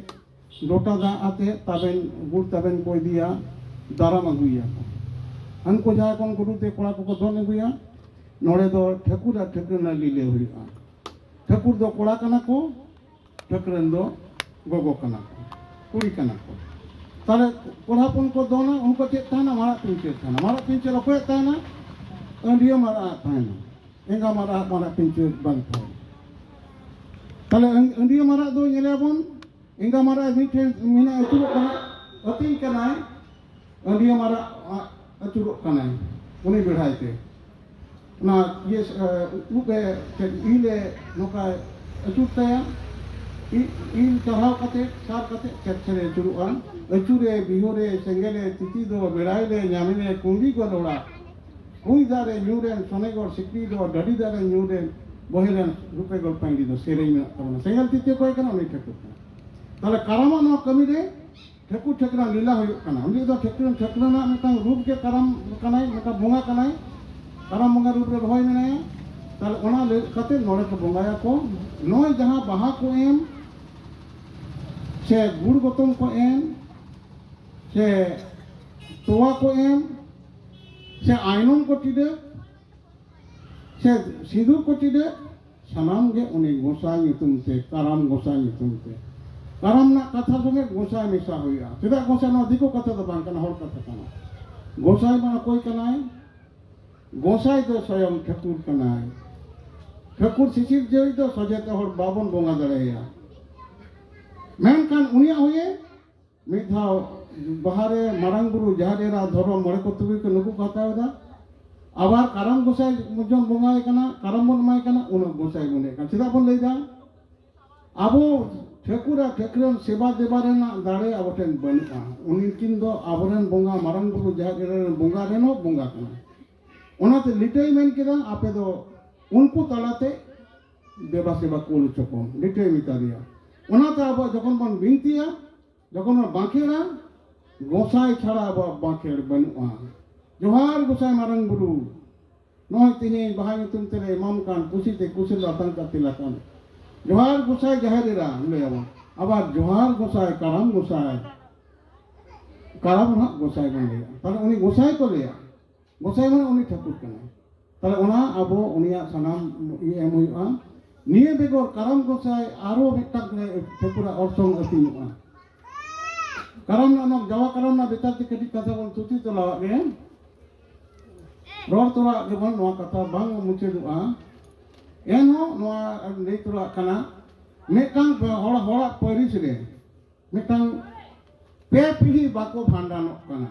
ᱞᱚᱴᱟ ᱫᱟᱜ ᱟᱛᱮ ᱛᱟᱵᱮᱱ, ᱜᱩᱲ ᱛᱟᱵᱮᱱ ᱠᱚ ᱤᱫᱤᱭᱟ, ᱫᱟᱨᱟᱢ ᱟᱹᱜᱩᱭᱟ ᱠᱚ᱾ ᱦᱟᱱᱠᱩ ᱡᱟᱦᱟᱸᱭ ᱠᱚ ᱩᱱᱠᱩ ᱛᱮ ᱠᱚᱲᱟ ᱠᱚᱠᱚ ᱫᱚᱱ ᱟᱹᱜᱩᱭᱟ, ᱱᱚᱰᱮ ᱫᱚ ᱴᱷᱟᱹᱠᱩᱨ ᱟᱨ ᱴᱷᱟᱹᱠᱨᱟᱹᱱ ᱞᱤᱞᱟᱹ ᱦᱩᱭᱩᱜᱼᱟ᱾ ᱴᱷᱟᱹᱠᱩᱨ ᱫᱚ ᱠᱚᱲᱟ ᱠᱟᱱᱟ ᱠᱚ, ᱴᱷᱟᱹᱠᱨᱟᱹᱱ ᱫᱚ ᱜᱚᱜᱚ ᱠᱟᱱᱟ ᱠᱚ, ᱠᱩᱲᱤ ᱠᱟᱱᱟ ᱠᱚ᱾ ᱛᱟᱦᱞᱮ ᱠᱚᱲᱟ ᱦᱚᱯᱚᱱ ᱠᱚ ᱫᱚᱱᱟ, ᱩᱱᱠᱩ ᱪᱮᱫ ᱛᱟᱦᱮᱱᱟ? ᱢᱟᱨᱟᱜ ᱯᱤᱧᱪᱟᱹᱨ ᱛᱟᱦᱮᱱᱟ᱾ ᱢᱟᱨᱟᱜ ᱯᱤᱧᱪᱟᱹᱨ ᱚᱠᱚᱭᱟᱜ ᱛᱟᱦᱮᱱᱟ? ᱟᱹᱰᱤᱭᱟᱹ ᱢᱟᱨᱟᱜ ᱛᱟᱦᱮᱱᱟ, ᱮᱸᱜᱟ ᱢᱟᱨᱟᱜ ᱢᱟᱨᱟᱜ ᱯᱤᱧᱪᱟᱹᱨ ᱵᱟᱝ ᱛᱟᱦᱮᱱᱟ᱾ ᱛᱟᱦᱞᱮ ᱟᱹᱰᱤᱭᱟᱹ ᱢᱟᱨᱟᱜ ᱫᱚ ᱧᱮᱞᱮᱭᱟᱵᱚᱱ, ᱮᱸᱜᱟ ᱢᱟᱨᱟᱜ ᱢᱤᱫ ᱴᱷᱮᱱ ᱢᱮᱱᱟᱜ ᱟᱹᱪᱩᱨᱚᱜ ᱠᱟᱱᱟ, ᱟᱹᱛᱤᱧ ᱠᱟᱱᱟᱭ, ᱟᱹᱰᱤᱭᱟᱹ ᱢᱟᱨᱟᱜ ᱟᱹᱪᱩᱨᱚᱜ ᱠᱟᱱᱟᱭ ᱩᱱᱤ ᱵᱮᱲᱦᱟᱭ ᱛᱮ᱾ ᱚᱱᱟ ᱤᱭᱟᱹ, ᱩᱵ ᱮ, ᱪᱮᱫ, ᱤᱞ ᱮ ᱱᱚᱝᱠᱟᱭ ᱟᱹᱪᱩᱨ ᱛᱟᱭᱟ, ᱤ- ᱤᱞ ᱪᱟᱨᱦᱟᱣ ᱠᱟᱛᱮ, ᱥᱟᱨ ᱠᱟᱛᱮ ᱠᱷᱮᱛ ᱥᱮᱫ ᱮ ᱟᱹᱪᱩᱨᱚᱜᱼᱟ᱾ ᱟᱹᱪᱩᱨᱮ, ᱵᱤᱦᱩᱨᱮ, ᱥᱮᱸᱜᱮᱞᱮ, ᱛᱤᱛᱤ ᱫᱚ, ᱵᱮᱲᱟᱭᱞᱮ, ᱧᱟᱢᱮᱞᱮ, ᱠᱩᱸᱵᱤ ᱜᱚᱫ ᱚᱲᱟᱜ, ᱠᱩᱸᱭ ᱫᱟᱜ ᱨᱮ ᱧᱩᱨᱮᱱ, ᱥᱚᱱᱮᱜᱚᱲ ᱥᱤᱠᱲᱤ ᱫᱚ, ᱰᱟᱹᱰᱤ ᱫᱟᱜ ᱨᱮ ᱧᱩᱨᱮᱱ, ᱵᱚᱦᱮᱞᱮᱱ, ᱨᱩᱯᱮ ᱜᱚᱲ ᱯᱟᱹᱭᱲᱤ ᱫᱚ ᱥᱮᱨᱮᱧ ᱢᱮᱱᱟᱜ ᱛᱟᱵᱚᱱᱟ᱾ ᱥᱮᱸᱜᱮᱞ ᱛᱤᱛᱤ ᱚᱠᱚᱭ ᱠᱟᱱᱟ? ᱩᱱᱤ ᱴᱷᱟᱹᱠᱩᱨ ᱠᱟᱱᱟ᱾ ᱛᱟᱦᱞᱮ ᱠᱟᱨᱟᱢᱟᱜ ᱱᱚᱣᱟ ᱠᱟᱹᱢᱤ ᱨᱮ ᱴᱷᱟᱹᱠᱩᱨ ᱴᱷᱟᱹᱠᱨᱟᱱ ᱞᱤᱞᱟ ᱦᱩᱭᱩᱜ ᱠᱟᱱᱟ᱾ ᱩᱱᱤ ᱫᱚ ᱴᱷᱟᱹᱠᱨᱟᱱ, ᱴᱷᱟᱹᱠᱨᱟᱱᱟᱜ ᱢᱤᱫᱴᱟᱝ ᱨᱩᱯ ᱜᱮ ᱠᱟᱨᱟᱢ ᱠᱟᱱᱟᱭ, ᱢᱤᱫᱴᱟᱝ ᱵᱚᱸᱜᱟ ᱠᱟᱱᱟᱭ, ᱠᱟᱨᱟᱢ ᱵᱚᱸᱜᱟ ᱨᱩᱯ ᱨᱮ ᱨᱚᱦᱚᱭ ᱢᱮᱱᱟᱭᱟ᱾ ᱛᱟᱦᱞᱮ ᱚᱱᱟ ᱞᱟᱹᱭ ᱠᱟᱛᱮ ᱱᱚᱰᱮ ᱠᱚ ᱵᱚᱸᱜᱟᱭᱟᱠᱚ᱾ ᱱᱚᱜᱼᱚᱭ ᱡᱟᱦᱟᱸ ᱵᱟᱦᱟ ᱠᱚ ᱮᱢ, ᱥᱮ ᱜᱩᱲ ᱜᱚᱛᱚᱢ ᱠᱚ ᱮᱢ, ᱥᱮ ᱛᱚᱣᱟ ᱠᱚ ᱮᱢ, ᱥᱮ ᱟᱭᱱᱚᱢ ᱠᱚ ᱴᱤᱰᱟᱹᱜ, ᱥᱮ ᱥᱤᱸᱫᱩᱨ ᱠᱚ ᱴᱤᱰᱟᱹᱜ, ᱥᱟᱱᱟᱢ ᱜᱮ ᱩᱱᱤ ᱜᱚᱸᱥᱟᱭ ᱧᱩᱛᱩᱢ ᱛᱮ, ᱠᱟᱨᱟᱢ ᱜᱚᱸᱥᱟᱭ ᱧᱩᱛᱩᱢ ᱛᱮ᱾ ᱠᱟᱨᱟᱢ ᱨᱮᱱᱟᱜ ᱠᱟᱛᱷᱟ ᱥᱚᱸᱜᱮ ᱜᱚᱸᱥᱟᱭ ᱢᱮᱥᱟ ᱦᱩᱭᱩᱜᱼᱟ᱾ ᱪᱮᱫᱟᱜ ᱜᱚᱸᱥᱟᱭ? ᱱᱚᱣᱟ ᱫᱤᱠᱩ ᱠᱟᱛᱷᱟ ᱫᱚ ᱵᱟᱝ ᱠᱟᱱᱟ, ᱦᱚᱲ ᱠᱟᱛᱷᱟ ᱠᱟᱱᱟ᱾ ᱜᱚᱸᱥᱟᱭ ᱢᱟ ᱚᱠᱚᱭ ᱠᱟᱱᱟᱭ? ᱜᱚᱸᱥᱟᱭ ᱫᱚ ᱥᱚᱭᱚᱝ ᱴᱷᱟᱹᱠᱩᱨ ᱠᱟᱱᱟᱭ᱾ ᱴᱷᱟᱹᱠᱩᱨ ᱥᱤᱥᱤᱨ ᱡᱟᱹᱣᱤᱡ ᱫᱚ ᱥᱚᱡᱷᱮ ᱛᱮ ᱦᱚᱲ ᱵᱟᱵᱚᱱ ᱵᱚᱸᱜᱟ ᱫᱟᱲᱮᱭᱟᱭᱟ᱾ ᱢᱮᱱᱠᱷᱟᱱ ᱩᱱᱤᱭᱟᱜ ᱦᱚᱸᱭᱮ ᱢᱤᱫ ᱫᱷᱟᱣ ᱵᱟᱦᱟ ᱨᱮ ᱢᱟᱨᱟᱝ ᱵᱩᱨᱩ, ᱡᱟᱦᱮᱨ ᱮᱨᱟ, ᱫᱷᱚᱨᱚᱢ, ᱢᱚᱬᱮ ᱠᱚ ᱛᱩᱨᱩᱭ ᱠᱚ ᱱᱩᱠᱩ ᱠᱚ ᱦᱟᱛᱟᱣ ᱮᱫᱟ᱾ ᱟᱵᱟᱨ ᱠᱟᱨᱟᱢ ᱜᱚᱸᱥᱟᱭ ᱵᱚᱱ ᱵᱚᱸᱜᱟᱭ ᱠᱟᱱᱟ, ᱠᱟᱨᱟᱢ ᱵᱚᱱ ᱮᱢᱟᱭ ᱠᱟᱱᱟ, ᱩᱱᱟᱹᱜ ᱜᱚᱸᱥᱟᱭ ᱵᱚᱱ ᱞᱟᱹᱭᱮᱫ ᱠᱟᱱᱟ᱾ ᱪᱮᱫᱟᱜ ᱵᱚᱱ ᱞᱟᱹᱭᱫᱟ? ᱟᱵᱚ ᱴᱷᱟᱹᱠᱩᱨ ᱟᱨ ᱴᱷᱟᱹᱠᱨᱟᱹᱱ ᱥᱮᱵᱟ ᱫᱮᱵᱟ ᱨᱮᱱᱟᱜ ᱫᱟᱲᱮ ᱟᱵᱚ ᱴᱷᱮᱱ ᱵᱟᱹᱱᱩᱜᱼᱟ᱾ ᱩᱱᱠᱤᱱ ᱫᱚ ᱟᱵᱚᱨᱮᱱ ᱵᱚᱸᱜᱟ, ᱢᱟᱨᱟᱝ ᱵᱩᱨᱩ, ᱡᱟᱦᱮᱨ ᱮᱨᱟ ᱨᱮᱱ ᱵᱚᱸᱜᱟ ᱨᱮᱱ ᱦᱚᱸ ᱵᱚᱸᱜᱟ ᱠᱟᱱᱟ᱾ ᱚᱱᱟᱛᱮ ᱞᱤᱴᱟᱹᱭ ᱢᱮᱱ ᱠᱮᱫᱟ, ᱟᱯᱮ ᱫᱚ ᱩᱱᱠᱩ ᱛᱟᱞᱟᱛᱮ ᱫᱮᱵᱟ ᱥᱮᱵᱟ ᱠᱚ ᱦᱚᱪᱚ ᱠᱚᱢ, ᱞᱤᱴᱟᱹᱭ ᱢᱮᱛᱟ ᱫᱮᱭᱟ᱾ ᱚᱱᱟᱛᱮ ᱟᱵᱚ ᱡᱚᱠᱷᱚᱱ ᱵᱚᱱ ᱵᱤᱱᱛᱤᱭᱟ, ᱡᱚᱠᱷᱚᱱ ᱵᱚᱱ ᱵᱟᱸᱠᱷᱮᱲᱟ, ᱜᱚᱸᱥᱟᱭ ᱪᱷᱟᱲᱟ ᱟᱵᱚᱣᱟᱜ ᱵᱟᱸᱠᱷᱮᱲ ᱵᱟᱹᱱᱩᱜᱼᱟ᱾ ᱡᱚᱦᱟᱨ ᱜᱚᱸᱥᱟᱭ ᱢᱟᱨᱟᱝ ᱵᱩᱨᱩ, ᱱᱚᱜᱼᱚᱭ ᱛᱮᱦᱮᱧ ᱵᱟᱦᱟ ᱧᱩᱛᱩᱢ ᱛᱮᱞᱮ ᱮᱢᱟᱢ ᱠᱟᱱ, ᱠᱩᱥᱤ ᱛᱮ ᱠᱩᱥᱤ ᱞᱮ ᱟᱛᱟᱝ ᱠᱟᱛᱮ ᱞᱮ ᱠᱟᱱ᱾ ᱡᱚᱦᱟᱨ ᱜᱚᱸᱥᱟᱭ ᱡᱟᱦᱮᱨ ᱮᱨᱟ, ᱞᱟᱹᱭ ᱟᱵᱚᱱ᱾ ᱟᱵᱟᱨ ᱡᱚᱦᱟᱨ ᱜᱚᱸᱥᱟᱭ ᱠᱟᱨᱟᱢ ᱜᱚᱸᱥᱟᱭ, ᱠᱟᱨᱟᱢ ᱨᱮᱱᱟᱜ ᱜᱚᱸᱥᱟᱭ ᱵᱚᱱ ᱞᱟᱹᱭᱟ᱾ ᱛᱟᱦᱞᱮ ᱩᱱᱤ ᱜᱚᱸᱥᱟᱭ ᱠᱚ ᱞᱟᱹᱭᱟ, ᱜᱚᱸᱥᱟᱭ ᱢᱟᱱᱮ ᱩᱱᱤ ᱴᱷᱟᱹᱠᱩᱨ ᱠᱟᱱᱟᱭ᱾ ᱛᱟᱦᱞᱮ ᱚᱱᱟ ᱟᱵᱚ ᱩᱱᱤᱭᱟᱜ ᱥᱟᱱᱟᱢ ᱤᱭᱟᱹ ᱮᱢ ᱦᱩᱭᱩᱜᱼᱟ᱾ ᱱᱤᱭᱟᱹ ᱵᱮᱜᱚᱨ ᱠᱟᱨᱟᱢ ᱜᱚᱸᱥᱟᱭ ᱟᱨᱚ ᱢᱤᱫᱴᱟᱝ ᱴᱷᱟᱹᱠᱩᱨᱟᱜ ᱚᱨᱥᱚᱝ ᱟᱹᱛᱤᱧᱚᱜᱼᱟ᱾ ᱠᱟᱨᱟᱢ ᱨᱮᱱᱟᱜ ᱚᱱᱟ ᱡᱟᱣᱟ ᱠᱟᱨᱟᱢ ᱨᱮᱱᱟᱜ ᱵᱮᱯᱟᱨ ᱛᱮ ᱠᱟᱹᱴᱤᱡ ᱠᱟᱛᱷᱟ ᱵᱚᱱ ᱛᱷᱩᱛᱤ ᱛᱚᱞᱟᱣᱟᱜ ᱜᱮ᱾ ᱨᱚᱲ ᱛᱚᱨᱟᱣᱟᱜ ᱜᱮᱵᱚᱱ, ᱱᱚᱣᱟ ᱠᱟᱛᱷᱟ ᱵᱟᱝ ᱢᱩᱪᱟᱹᱫᱚᱜᱼᱟ᱾ ᱮᱱᱦᱚᱸ ᱱᱚᱣᱟ ᱞᱟᱹᱭ ᱛᱚᱨᱟᱣᱟᱜ ᱠᱟᱱᱟ, ᱢᱤᱫᱴᱟᱝ ᱦᱚᱲ, ᱦᱚᱲᱟᱜ ᱯᱟᱹᱨᱤᱥ ᱨᱮ ᱢᱤᱫᱴᱟᱝ ᱯᱮ ᱯᱤᱲᱦᱤ ᱵᱟᱠᱚ ᱵᱷᱟᱸᱰᱟᱱᱚᱜ ᱠᱟᱱᱟ᱾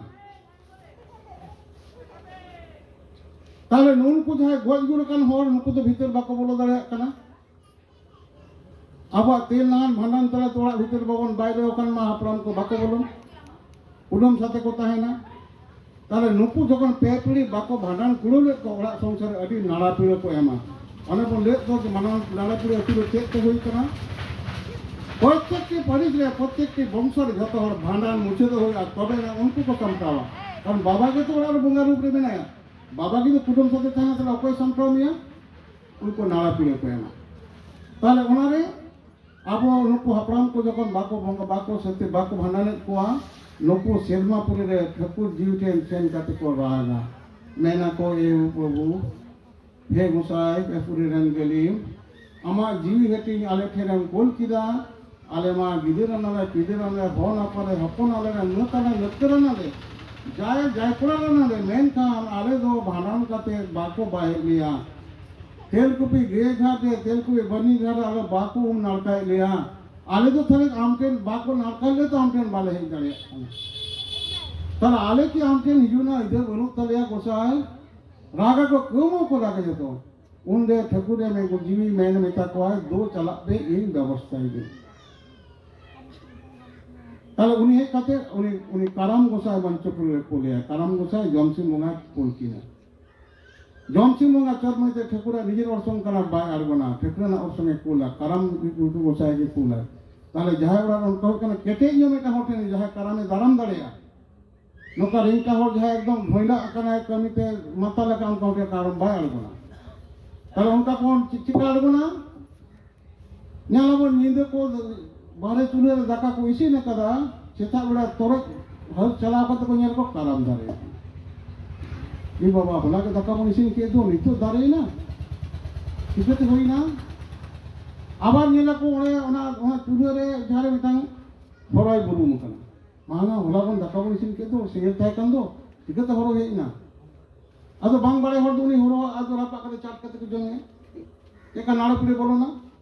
ᱛᱟᱦᱞᱮ ᱱᱩᱠᱩ ᱡᱟᱦᱟᱸᱭ ᱜᱚᱡ ᱜᱩᱨ ᱟᱠᱟᱱ ᱦᱚᱲ, ᱱᱩᱠᱩ ᱫᱚ ᱵᱷᱤᱛᱟᱹᱨ ᱵᱟᱠᱚ ᱵᱚᱞᱚ ᱫᱟᱲᱮᱭᱟᱜ ᱠᱟᱱᱟ᱾ ᱟᱵᱚᱣᱟᱜ ᱛᱮᱞ ᱱᱟᱦᱟᱱ ᱵᱷᱟᱸᱰᱟᱱ ᱛᱟᱞᱟᱛᱮ ᱚᱲᱟᱜ ᱵᱷᱤᱛᱤᱨ ᱵᱟᱵᱚᱱ ᱵᱟᱭ ᱫᱚᱦᱚ ᱠᱟᱱ ᱢᱟ, ᱦᱟᱯᱲᱟᱢ ᱠᱚ ᱵᱟᱠᱚ ᱵᱚᱞᱚᱱ, ᱠᱩᱰᱟᱹᱢ ᱥᱟᱛᱮ ᱠᱚ ᱛᱟᱦᱮᱱᱟ᱾ ᱛᱟᱦᱞᱮ ᱱᱩᱠᱩ ᱡᱚᱠᱷᱚᱱ ᱯᱮ ᱯᱤᱲᱦᱤ ᱵᱟᱠᱚ ᱵᱷᱟᱸᱰᱟᱱ ᱠᱩᱲᱟᱹᱣ ᱞᱮᱫ ᱠᱚ, ᱚᱲᱟᱜ ᱥᱚᱝᱥᱟᱨ ᱨᱮ ᱟᱹᱰᱤ ᱱᱟᱲᱟ ᱯᱤᱲᱟᱹ ᱠᱚ ᱮᱢᱟ᱾ ᱚᱱᱮ ᱵᱚᱱ ᱞᱟᱹᱭᱮᱫ ᱫᱚ ᱡᱮ ᱢᱟᱱᱟᱣ ᱱᱟᱲᱟ ᱯᱤᱲᱟᱹ ᱟᱹᱛᱩ ᱨᱮ ᱪᱮᱫ ᱠᱚ ᱦᱩᱭ ᱠᱟᱱᱟ? ᱯᱨᱚᱛᱮᱠᱴᱤ ᱯᱟᱹᱨᱤᱥ ᱨᱮ ᱯᱨᱚᱛᱮᱠᱴᱤ ᱵᱚᱝᱥᱚ ᱨᱮ ᱡᱷᱚᱛᱚ ᱦᱚᱲ ᱵᱷᱟᱸᱰᱟᱱ ᱢᱩᱪᱟᱹᱫᱚᱜ ᱦᱩᱭᱩᱜᱼᱟ, ᱛᱚᱵᱮ ᱮᱱᱟ ᱩᱱᱠᱩ ᱠᱚ ᱥᱟᱢᱴᱟᱣᱟ᱾ ᱠᱟᱨᱚᱱ ᱵᱟᱵᱟ ᱜᱮᱛᱚ ᱚᱲᱟᱜ ᱨᱮ ᱵᱚᱸᱜᱟ ᱨᱩᱯ ᱨᱮ ᱢᱮᱱᱟᱭᱟ, ᱵᱟᱵᱟ ᱡᱩᱫᱤ ᱠᱩᱰᱟᱹᱢ ᱥᱟᱛᱮ ᱛᱟᱦᱮᱱᱟ, ᱛᱟᱦᱞᱮ ᱚᱠᱚᱭ ᱥᱟᱢᱴᱟᱣ ᱢᱮᱭᱟ? ᱩᱱᱠᱩ ᱱᱟᱲᱟ ᱯᱤᱲᱟᱹ ᱠᱚ ᱮᱢᱟ᱾ ᱛᱟᱦᱞᱮ ᱚᱱᱟᱨᱮ ᱟᱵᱚ ᱱᱩᱠᱩ ᱦᱟᱯᱲᱟᱢ ᱠᱚ ᱡᱚᱠᱷᱚᱱ ᱵᱟᱠᱚ ᱵᱚᱸᱜᱟ, ᱵᱟᱠᱚ ᱥᱟᱹᱛᱮ, ᱵᱟᱠᱚ ᱵᱷᱟᱸᱰᱟᱱᱮᱫ ᱠᱚᱣᱟ, ᱱᱩᱠᱩ ᱥᱮᱨᱢᱟ ᱯᱩᱨᱤ ᱨᱮ ᱴᱷᱟᱹᱠᱩᱨ ᱡᱤᱣᱤ ᱴᱷᱮᱱ ᱥᱮᱱ ᱠᱟᱛᱮ ᱠᱚ ᱨᱟᱜᱟ, ᱢᱮᱱᱟᱠᱚ, "ᱮ ᱯᱨᱚᱵᱷᱩ, ᱦᱮ ᱜᱚᱸᱥᱟᱭ, ᱮ ᱯᱩᱨᱤ ᱨᱮᱱ ᱜᱟᱹᱞᱤᱢ, ᱟᱢᱟᱜ ᱡᱤᱣᱤ ᱦᱟᱹᱴᱤᱧ ᱟᱞᱮ ᱴᱷᱮᱱᱮᱢ ᱠᱩᱞ ᱠᱮᱫᱟ, ᱟᱞᱮ ᱢᱟ ᱜᱤᱫᱟᱹᱨ ᱟᱱᱟᱞᱮ, ᱯᱤᱫᱟᱹᱨ ᱟᱱᱟᱞᱮ, ᱦᱚᱱ ᱟᱯᱟᱞᱮ, ᱦᱚᱯᱚᱱ ᱟᱞᱮ, ᱱᱟᱹᱛ ᱟᱞᱮ, ᱱᱟᱹᱛᱠᱟᱹᱨ ᱟᱱᱟᱞᱮ, ᱡᱟᱭ ᱡᱟᱭ ᱠᱚᱲᱟ ᱟᱱᱟᱞᱮ, ᱢᱮᱱᱠᱷᱟᱱ ᱟᱞᱮ ᱫᱚ ᱵᱷᱟᱸᱰᱟᱱ ᱠᱟᱛᱮ ᱵᱟᱠᱚ ᱵᱟᱦᱮᱫ ᱞᱮᱭᱟ᱾ ᱛᱮᱞᱠᱩᱯᱤ ᱜᱟᱹᱭ ᱜᱷᱟᱴ ᱨᱮ, ᱛᱮᱞᱠᱩᱯᱤ ᱵᱟᱹᱱᱤ ᱜᱷᱟᱴ ᱨᱮ ᱟᱞᱮ ᱵᱟᱠᱚ ᱩᱢ ᱱᱟᱲᱠᱟᱭᱮᱫ ᱞᱮᱭᱟ᱾ ᱟᱞᱮ ᱫᱚ ᱛᱟᱦᱞᱮ ᱟᱢ ᱴᱷᱮᱱ ᱵᱟᱠᱚ ᱱᱟᱲᱠᱟ ᱞᱮ ᱫᱚ ᱟᱢ ᱴᱷᱮᱱ ᱵᱟᱞᱮ ᱦᱮᱡ ᱫᱟᱲᱮᱭᱟᱜ ᱠᱟᱱᱟ᱾ ᱛᱟᱦᱞᱮ ᱟᱞᱮ ᱠᱤ ᱟᱢ ᱴᱷᱮᱱ ᱦᱤᱡᱩᱜ ᱨᱮᱱᱟᱜ ᱟᱹᱭᱫᱟᱹᱨ ᱵᱟᱹᱱᱩᱜ ᱛᱟᱞᱮᱭᱟ ᱜᱚᱸᱥᱟᱭ?" ᱨᱟᱜᱟ ᱠᱚ, ᱠᱟᱹᱣᱢᱟᱹᱣ ᱠᱚ ᱨᱟᱜᱟ ᱡᱚᱛᱚ᱾ ᱩᱱᱨᱮ ᱴᱷᱟᱹᱠᱩᱨ ᱮ ᱢᱮᱱ, ᱡᱤᱣᱤ ᱢᱮᱱ ᱢᱮᱛᱟ ᱠᱚᱣᱟᱭ, "ᱫᱩ ᱪᱟᱞᱟᱜ ᱯᱮ, ᱤᱧ ᱵᱮᱵᱚᱥᱛᱷᱟᱭ ᱫᱟᱹᱧ᱾" ᱛᱟᱦᱞᱮ ᱩᱱᱤ ᱦᱮᱡ ᱠᱟᱛᱮ ᱩᱱᱤ, ᱩᱱᱤ ᱠᱟᱨᱟᱢ ᱜᱚᱸᱥᱟᱭ ᱢᱚᱧᱪᱚᱯᱩᱨᱤ ᱨᱮ ᱠᱩᱞᱮᱭᱟ, ᱠᱟᱨᱟᱢ ᱜᱚᱸᱥᱟᱭ ᱡᱚᱢᱥᱤᱢ ᱵᱚᱸᱜᱟᱭ ᱠᱩᱞ ᱠᱤᱱᱟ᱾ ᱡᱚᱢᱥᱤᱢ ᱵᱚᱸᱜᱟ ᱪᱚᱴ ᱢᱟᱹᱭᱛᱮ ᱴᱷᱟᱹᱠᱩᱨᱟᱜ ᱱᱤᱡᱮᱨ ᱚᱨᱥᱚᱝ ᱠᱟᱱᱟ, ᱵᱟᱭ ᱟᱬᱜᱚᱱᱟ, ᱴᱷᱟᱹᱠᱩᱨ ᱨᱮᱱᱟᱜ ᱚᱨᱥᱚᱝ ᱮ ᱠᱩᱞᱟ, ᱠᱟᱨᱟᱢ ᱩᱱᱠᱩ ᱜᱚᱸᱥᱟᱭ ᱜᱮ ᱠᱩᱞᱟᱭ᱾ ᱛᱟᱦᱞᱮ ᱡᱟᱦᱟᱸᱭ ᱚᱲᱟᱜ ᱨᱮ ᱚᱱᱠᱟ ᱦᱩᱭᱩᱜ ᱠᱟᱱᱟ, ᱠᱮᱴᱮᱡ ᱧᱚᱜ ᱢᱤᱫᱴᱟᱝ ᱦᱚᱲ ᱴᱷᱮᱱ ᱡᱟᱦᱟᱸᱭ ᱠᱟᱨᱟᱢᱮ ᱫᱟᱨᱟᱢ ᱫᱟᱲᱮᱭᱟᱜᱼᱟ, ᱱᱚᱝᱠᱟ ᱨᱮᱝᱴᱟ ᱦᱚᱲ ᱡᱟᱦᱟᱸᱭ ᱮᱠᱫᱚᱢ ᱰᱷᱚᱭᱞᱟᱜ ᱟᱠᱟᱱᱟᱭ, ᱠᱟᱹᱢᱤᱛᱮ ᱢᱟᱛᱟ ᱞᱮᱠᱟ, ᱚᱱᱠᱟ ᱦᱚᱲ ᱴᱷᱮᱱ ᱠᱟᱨᱟᱢ ᱵᱟᱭ ᱟᱬᱜᱚᱱᱟ᱾ ᱛᱟᱦᱞᱮ ᱚᱱᱠᱟ ᱠᱚ ᱪᱮ-, ᱪᱮᱠᱟ ᱟᱬᱜᱚᱱᱟ? ᱧᱮᱞᱟᱵᱚᱱ, ᱧᱤᱫᱟᱹ ᱠᱚ ᱵᱟᱦᱨᱮ ᱪᱩᱞᱦᱟᱹ ᱨᱮ ᱫᱟᱠᱟ ᱠᱚ ᱤᱥᱤᱱ ᱟᱠᱟᱫᱟ, ᱥᱮᱛᱟᱜ ᱵᱮᱲᱟ ᱛᱚᱨᱚᱡ ᱦᱟᱹᱨ ᱪᱟᱞᱟᱣ ᱠᱟᱛᱮ ᱠᱚ ᱧᱮᱞ ᱠᱚ ᱠᱟᱨᱟᱢ ᱫᱟᱨᱮ᱾ ᱮ ᱵᱟᱵᱟ, ᱦᱚᱞᱟ ᱜᱮ ᱫᱟᱠᱟ ᱵᱚᱱ ᱤᱥᱤᱱ ᱠᱮᱫ ᱫᱚ, ᱱᱤᱛᱚᱜ ᱫᱟᱨᱮᱭᱮᱱᱟ? ᱪᱤᱠᱟᱹᱛᱮ ᱦᱩᱭᱱᱟ? ᱟᱵᱟᱨ ᱧᱮᱞᱟᱠᱚ ᱚᱸᱰᱮ ᱚᱱᱟ, ᱚᱱᱟ ᱪᱩᱞᱦᱟᱹ ᱨᱮ ᱡᱟᱦᱟᱸ ᱨᱮ ᱢᱤᱫᱴᱟᱝ ᱦᱚᱨᱚᱭ ᱵᱩᱨᱩᱢ ᱟᱠᱟᱱᱟ᱾ ᱢᱟ ᱱᱟ, ᱦᱚᱞᱟ ᱵᱚᱱ ᱫᱟᱠᱟ ᱵᱚᱱ ᱤᱥᱤᱱ ᱠᱮᱫ ᱫᱚ, ᱥᱮᱸᱜᱮᱞ ᱛᱟᱦᱮᱸ ᱠᱟᱱ ᱫᱚ, ᱪᱤᱠᱟᱹᱛᱮ ᱦᱚᱨᱚ ᱦᱮᱡ ᱮᱱᱟ? ᱟᱫᱚ ᱵᱟᱝ ᱵᱟᱲᱟᱭ ᱦᱚᱲ ᱫᱚ ᱩᱱᱤ ᱦᱚᱨᱚ ᱟᱫᱚ ᱨᱟᱯᱟᱜ ᱠᱟᱛᱮ ᱪᱟᱴ ᱠᱟᱛᱮ ᱠᱚ ᱡᱚᱢᱮᱭᱟ᱾ ᱮᱠᱟ ᱱᱟᱲᱟ ᱯᱤᱲᱟᱹ ᱵᱚᱞᱚᱱᱟ᱾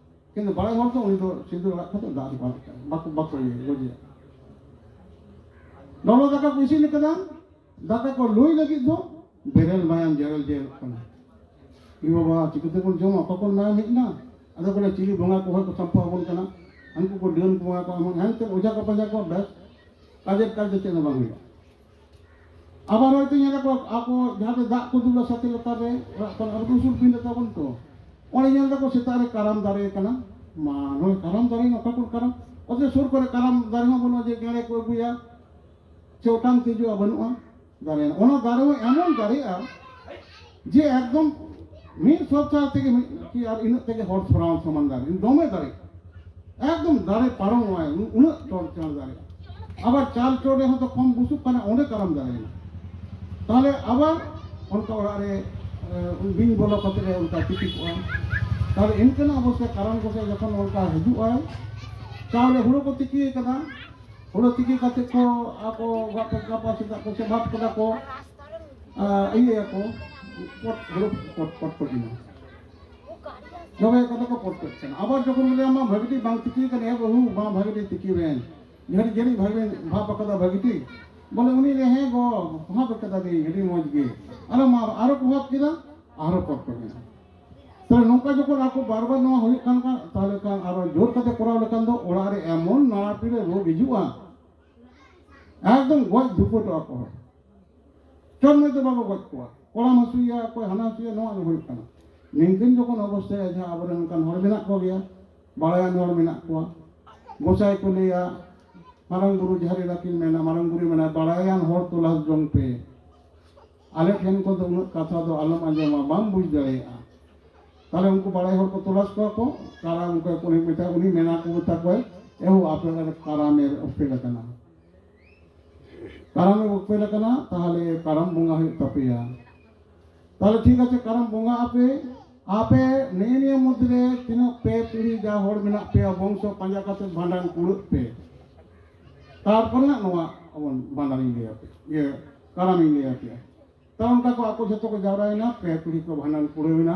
ᱠᱤᱱᱛᱩ ᱵᱟᱲᱟᱭ ᱦᱚᱲ ᱫᱚ ᱩᱱᱤ ᱫᱚ ᱥᱤᱸᱫᱩᱨ ᱟᱲᱟᱜ ᱠᱟᱛᱮ ᱫᱟᱜ ᱨᱮ ᱯᱟᱲᱟᱜ ᱠᱟᱜᱼᱟ᱾ ᱵᱟᱠᱚ, ᱵᱟᱠᱚ ᱤᱭᱟᱹ ᱜᱚᱡᱮᱭᱟ᱾ ᱞᱚᱞᱚ ᱫᱟᱠᱟ ᱠᱚ ᱤᱥᱤᱱ ᱠᱟᱫᱟ, ᱫᱟᱠᱟ ᱠᱚ ᱞᱩᱭ ᱞᱟᱹᱜᱤᱫ ᱫᱚ ᱵᱮᱨᱮᱞ ᱢᱟᱭᱟᱢ ᱡᱮᱨᱮᱞ ᱡᱮᱨᱮᱞᱚᱜ ᱠᱟᱱᱟ᱾ ᱮ ᱵᱟᱵᱟ, ᱪᱤᱠᱟᱹ ᱛᱮᱵᱚᱱ ᱡᱚᱢᱟ? ᱚᱠᱟ ᱠᱷᱚᱱ ᱢᱟᱭᱟᱢ ᱦᱮᱡ ᱮᱱᱟ? ᱟᱫᱚ ᱠᱚ ᱞᱟᱹᱭᱟ, ᱪᱤᱞᱤ ᱵᱚᱸᱜᱟ ᱠᱚ ᱦᱚᱭ ᱠᱚ ᱥᱟᱢᱯᱷᱟ ᱟᱵᱚᱱ ᱠᱟᱱᱟ, ᱦᱟᱱᱠᱩ ᱠᱚ ᱰᱟᱹᱱ ᱵᱚᱸᱜᱟ ᱠᱚ ᱮᱢᱚᱱ ᱦᱮᱱᱛᱮ ᱚᱡᱷᱟ ᱠᱚ ᱯᱟᱸᱡᱟ ᱠᱚᱣᱟ, ᱵᱮᱥ, ᱠᱟᱡᱮᱨ ᱠᱟᱡᱽ ᱫᱚ ᱪᱮᱫ ᱦᱚᱸ ᱵᱟᱝ ᱦᱩᱭᱩᱜᱼᱟ᱾ ᱟᱵᱟᱨ ᱦᱚᱭᱛᱳ ᱧᱮᱞ ᱟᱠᱚ, ᱟᱠᱚ ᱡᱟᱦᱟᱸ ᱨᱮ ᱫᱟᱜ ᱠᱚ ᱫᱩᱞᱟ ᱥᱟᱛᱮ ᱞᱟᱛᱟᱨ ᱨᱮ, ᱚᱲᱟᱜ ᱠᱷᱚᱱ ᱟᱵᱚ ᱫᱚ ᱩᱥᱩᱞ ᱯᱤᱸᱰᱟᱹ ᱛᱟᱵᱚᱱ ᱛᱚ, ᱚᱸᱰᱮ ᱧᱮᱞ ᱫᱟᱠᱚ ᱥᱮᱛᱟᱜ ᱨᱮ ᱠᱟᱨᱟᱢ ᱫᱟᱨᱮ ᱠᱟᱱᱟ᱾ ᱢᱟ, ᱱᱚᱜᱼᱚᱭ ᱠᱟᱨᱟᱢ ᱫᱟᱨᱮ ᱚᱠᱟ ᱠᱷᱚᱱ ᱠᱟᱨᱟᱢ? ᱚᱛᱷᱚᱪᱚ ᱥᱩᱨ ᱠᱚᱨᱮ ᱠᱟᱨᱟᱢ ᱫᱟᱨᱮ ᱦᱚᱸ ᱵᱟᱹᱱᱩᱜᱼᱟ ᱡᱮ ᱜᱮᱸᱰᱮ ᱠᱚ ᱟᱹᱜᱩᱭᱟ, ᱥᱮ ᱚᱴᱟᱝ ᱛᱤᱡᱩᱜᱼᱟ, ᱵᱟᱹᱱᱩᱜᱼᱟ᱾ ᱫᱟᱨᱮ, ᱚᱱᱟ ᱫᱟᱨᱮ ᱦᱚᱸ ᱮᱢᱚᱱ ᱫᱟᱨᱮᱜᱼᱟ ᱡᱮ ᱮᱠᱫᱚᱢ ᱢᱤᱫ ᱥᱚᱯᱛᱟᱦᱚ ᱛᱮᱜᱮ ᱢᱤᱫ, ᱠᱤ ᱟᱨ ᱤᱱᱟᱹᱜ ᱛᱮᱜᱮ ᱦᱚᱲ ᱥᱚᱨᱟᱣ ᱥᱚᱢᱟᱱ ᱫᱟᱨᱮ, ᱫᱚᱢᱮ ᱫᱟᱨᱮ, ᱮᱠᱫᱚᱢ ᱫᱟᱨᱮ ᱯᱟᱨᱚᱢᱚᱜᱼᱟᱭ, ᱩᱱᱟᱹᱜ ᱪᱚᱴ ᱪᱟᱬ ᱫᱟᱨᱮᱜᱼᱟ᱾ ᱟᱵᱟᱨ ᱪᱟᱞ ᱪᱚᱴ ᱨᱮᱦᱚᱸ ᱛᱚ ᱠᱚᱢ ᱵᱩᱥᱩᱵ ᱠᱟᱱᱟ, ᱚᱸᱰᱮ ᱠᱟᱨᱟᱢ ᱫᱟᱨᱮᱭᱮᱱᱟ᱾ ᱛᱟᱦᱞᱮ ᱟᱵᱟᱨ ᱚᱱᱠᱟ ᱚᱲᱟᱜ ᱨᱮ, ᱮ, ᱵᱤᱧ ᱵᱚᱞᱚ ᱠᱟᱛᱮ ᱨᱮ ᱚᱱᱠᱟ ᱛᱤᱠᱤ ᱠᱚᱜᱼᱟ᱾ ᱛᱟᱦᱞᱮ ᱤᱱᱠᱟᱹᱱᱟᱜ ᱚᱵᱚᱥᱛᱟ ᱠᱟᱨᱟᱢ ᱜᱚᱸᱥᱟᱭ ᱡᱚᱠᱷᱚᱱ ᱚᱱᱠᱟ ᱦᱤᱡᱩᱜᱼᱟᱭ, ᱪᱟᱣᱞᱮ ᱦᱩᱲᱩ ᱠᱚ ᱛᱤᱠᱤ ᱠᱟᱫᱟ, ᱦᱩᱲᱩ ᱛᱤᱠᱤ ᱠᱟᱛᱮ ᱠᱚ ᱟᱠᱚ ᱜᱟᱯᱟ ᱜᱟᱯᱟ ᱥᱮᱛᱟᱜ ᱠᱚ ᱥᱮ ᱵᱷᱟᱛ ᱠᱟᱫᱟ ᱠᱚ, ᱟ, ᱤᱭᱟᱹᱭᱟᱠᱚ, ᱯᱚᱴ, ᱦᱩᱲᱩ ᱯᱚᱴ, ᱯᱚᱴ, ᱯᱚᱴ ᱮᱱᱟ᱾ ᱡᱚᱵᱮ ᱠᱟᱛᱮ ᱠᱚ ᱯᱚᱴ ᱠᱮᱫ ᱠᱟᱱᱟ᱾ ᱟᱵᱟᱨ ᱡᱚᱠᱷᱚᱱ ᱞᱟᱹᱭᱟ, "ᱢᱟ ᱵᱷᱟᱹᱜᱤ ᱴᱷᱤᱠ ᱵᱟᱝ ᱛᱤᱠᱤ ᱠᱟᱱᱟ, ᱮ ᱵᱟᱹᱦᱩ, ᱢᱟ ᱵᱷᱟᱹᱜᱤ ᱴᱷᱤᱠ ᱛᱤᱠᱤ ᱵᱮᱱ, ᱡᱟᱹᱱᱤᱡ, ᱡᱟᱹᱱᱤᱡ ᱵᱷᱟᱹᱜᱤ ᱵᱷᱟᱵ ᱟᱠᱟᱫᱟ ᱵᱷᱟᱹᱜᱤ ᱴᱷᱤᱠ?" ᱵᱚᱞᱮ ᱩᱱᱤ ᱞᱟᱹᱭᱟ, "ᱦᱮᱸ ᱜᱚ, ᱵᱷᱟᱵ ᱟᱠᱟᱫᱟᱞᱤᱧ ᱟᱹᱰᱤ ᱢᱚᱡᱽ ᱜᱮ, ᱟᱨᱚ ᱢᱟ, ᱟᱨᱚ ᱠᱚ ᱵᱷᱟᱵ ᱠᱮᱫᱟ, ᱟᱨᱚ ᱯᱚᱴ ᱠᱮᱫᱟ᱾" ᱛᱟᱦᱞᱮ ᱱᱚᱝᱠᱟ ᱡᱚᱠᱷᱚᱱ ᱟᱠᱚ ᱵᱟᱨ ᱵᱟᱨ ᱱᱚᱣᱟ ᱦᱩᱭᱩᱜ ᱠᱟᱱ ᱠᱷᱟᱱ, ᱛᱟᱦᱞᱮ ᱠᱷᱟᱱ ᱟᱨᱚ ᱡᱳᱨ ᱠᱟᱛᱮ ᱠᱚᱨᱟᱣ ᱞᱮᱠᱷᱟᱱ ᱫᱚ ᱚᱲᱟᱜ ᱨᱮ ᱮᱢᱚᱱ ᱱᱟᱲᱟ ᱯᱤᱲᱟᱹ ᱨᱳᱜᱽ ᱦᱤᱡᱩᱜᱼᱟ, ᱮᱠᱫᱚᱢ ᱜᱚᱡ ᱫᱷᱩᱯᱟᱹᱴᱚᱜᱼᱟ ᱠᱚ ᱦᱚᱲ᱾ ᱪᱚᱴ ᱢᱚᱡᱽ ᱫᱚ ᱵᱟᱠᱚ ᱜᱚᱡ ᱠᱚᱣᱟ, ᱠᱚᱲᱟᱢ ᱦᱟᱹᱥᱩᱭᱮᱭᱟ, ᱚᱠᱚᱭ ᱦᱟᱱᱟ ᱦᱟᱹᱥᱩᱭᱮᱭᱟ, ᱱᱚᱣᱟ ᱜᱮ ᱦᱩᱭᱩᱜ ᱠᱟᱱᱟ᱾ ᱱᱤᱝᱠᱟᱹᱱ ᱡᱚᱠᱷᱚᱱ ᱚᱵᱚᱥᱛᱷᱟ ᱨᱮ ᱡᱟᱦᱟᱸ ᱟᱵᱚᱨᱮᱱ ᱚᱱᱠᱟᱱ ᱦᱚᱲ ᱢᱮᱱᱟᱜ ᱠᱚᱜᱮᱭᱟ, ᱵᱟᱲᱟᱭᱟᱱ ᱦᱚᱲ ᱢᱮᱱᱟᱜ ᱠᱚᱣᱟ, ᱜᱚᱸᱥᱟᱭ ᱠᱚ ᱞᱟᱹᱭᱟ, ᱢᱟᱨᱟᱝ ᱵᱩᱨᱩ ᱡᱟᱦᱮᱨ ᱮᱨᱟ ᱠᱤᱱ ᱢᱮᱱᱟ, ᱢᱟᱨᱟᱝ ᱵᱩᱨᱩᱭ ᱢᱮᱱᱟ, "ᱵᱟᱲᱟᱭᱟᱱ ᱦᱚᱲ ᱛᱚᱞᱟᱥ ᱡᱚᱝ ᱯᱮ, ᱟᱞᱮ ᱴᱷᱮᱱ ᱠᱷᱚᱱ ᱫᱚ ᱩᱱᱟᱹᱜ ᱠᱟᱛᱷᱟ ᱫᱚ ᱟᱞᱚᱢ ᱟᱸᱡᱚᱢᱟ, ᱵᱟᱢ ᱵᱩᱡᱽ ᱫᱟᱲᱮᱭᱟᱜᱼᱟ᱾" ᱛᱟᱦᱞᱮ ᱩᱱᱠᱩ ᱵᱟᱲᱟᱭ ᱦᱚᱲ ᱠᱚ ᱛᱚᱞᱟᱥ ᱠᱚᱣᱟ ᱠᱚ, ᱠᱟᱨᱟᱢ ᱚᱠᱚᱭ ᱠᱚ ᱩᱱᱤ ᱢᱮᱛᱟ, ᱩᱱᱤ ᱢᱮᱱᱟ ᱠᱚ ᱢᱮᱛᱟ ᱠᱚᱣᱟᱭ, "ᱮᱦᱳ, ᱟᱯᱮ ᱚᱲᱟᱜ ᱨᱮ ᱠᱟᱨᱟᱢᱮ ᱩᱯᱮᱞ ᱟᱠᱟᱱᱟ, ᱠᱟᱨᱟᱢᱮ ᱩᱯᱮᱞ ᱟᱠᱟᱱᱟ, ᱛᱟᱦᱞᱮ ᱠᱟᱨᱟᱢ ᱵᱚᱸᱜᱟ ᱦᱩᱭᱩᱜ ᱛᱟᱯᱮᱭᱟ᱾" ᱛᱟᱦᱞᱮ ᱴᱷᱤᱠ ᱟᱪᱷᱮ, ᱠᱟᱨᱟᱢ ᱵᱚᱸᱜᱟ ᱟᱯᱮ, ᱟᱯᱮ ᱱᱤᱭᱟᱹ ᱱᱤᱭᱟᱹ ᱢᱚᱫᱽᱫᱷᱮ ᱨᱮ ᱛᱤᱱᱟᱹᱜ ᱯᱮ ᱯᱤᱲᱦᱤ ᱡᱟ ᱦᱚᱲ ᱢᱮᱱᱟᱜ ᱯᱮᱭᱟ, ᱵᱚᱝᱥᱚ ᱯᱟᱸᱡᱟ ᱠᱟᱛᱮ ᱵᱷᱟᱸᱰᱟᱱ ᱠᱩᱲᱟᱹᱜ ᱯᱮ, ᱛᱟᱨᱯᱚᱨᱮ ᱦᱟᱸᱜ ᱱᱚᱣᱟ ᱟᱵᱚᱱ ᱵᱷᱟᱸᱰᱟᱱᱤᱧ ᱞᱟᱹᱭ ᱟᱯᱮ, ᱤᱭᱟᱹ, ᱠᱟᱨᱟᱢᱤᱧ ᱞᱟᱹᱭ ᱟᱯᱮᱭᱟ᱾ ᱛᱚ ᱚᱱᱠᱟ ᱠᱚ ᱟᱠᱚ ᱡᱷᱚᱛᱚ ᱠᱚ ᱡᱟᱣᱨᱟᱭᱮᱱᱟ, ᱯᱮ ᱯᱤᱲᱦᱤ ᱠᱚ ᱵᱷᱟᱸᱰᱟᱱ ᱠᱩᱲᱟᱹᱣᱮᱱᱟ᱾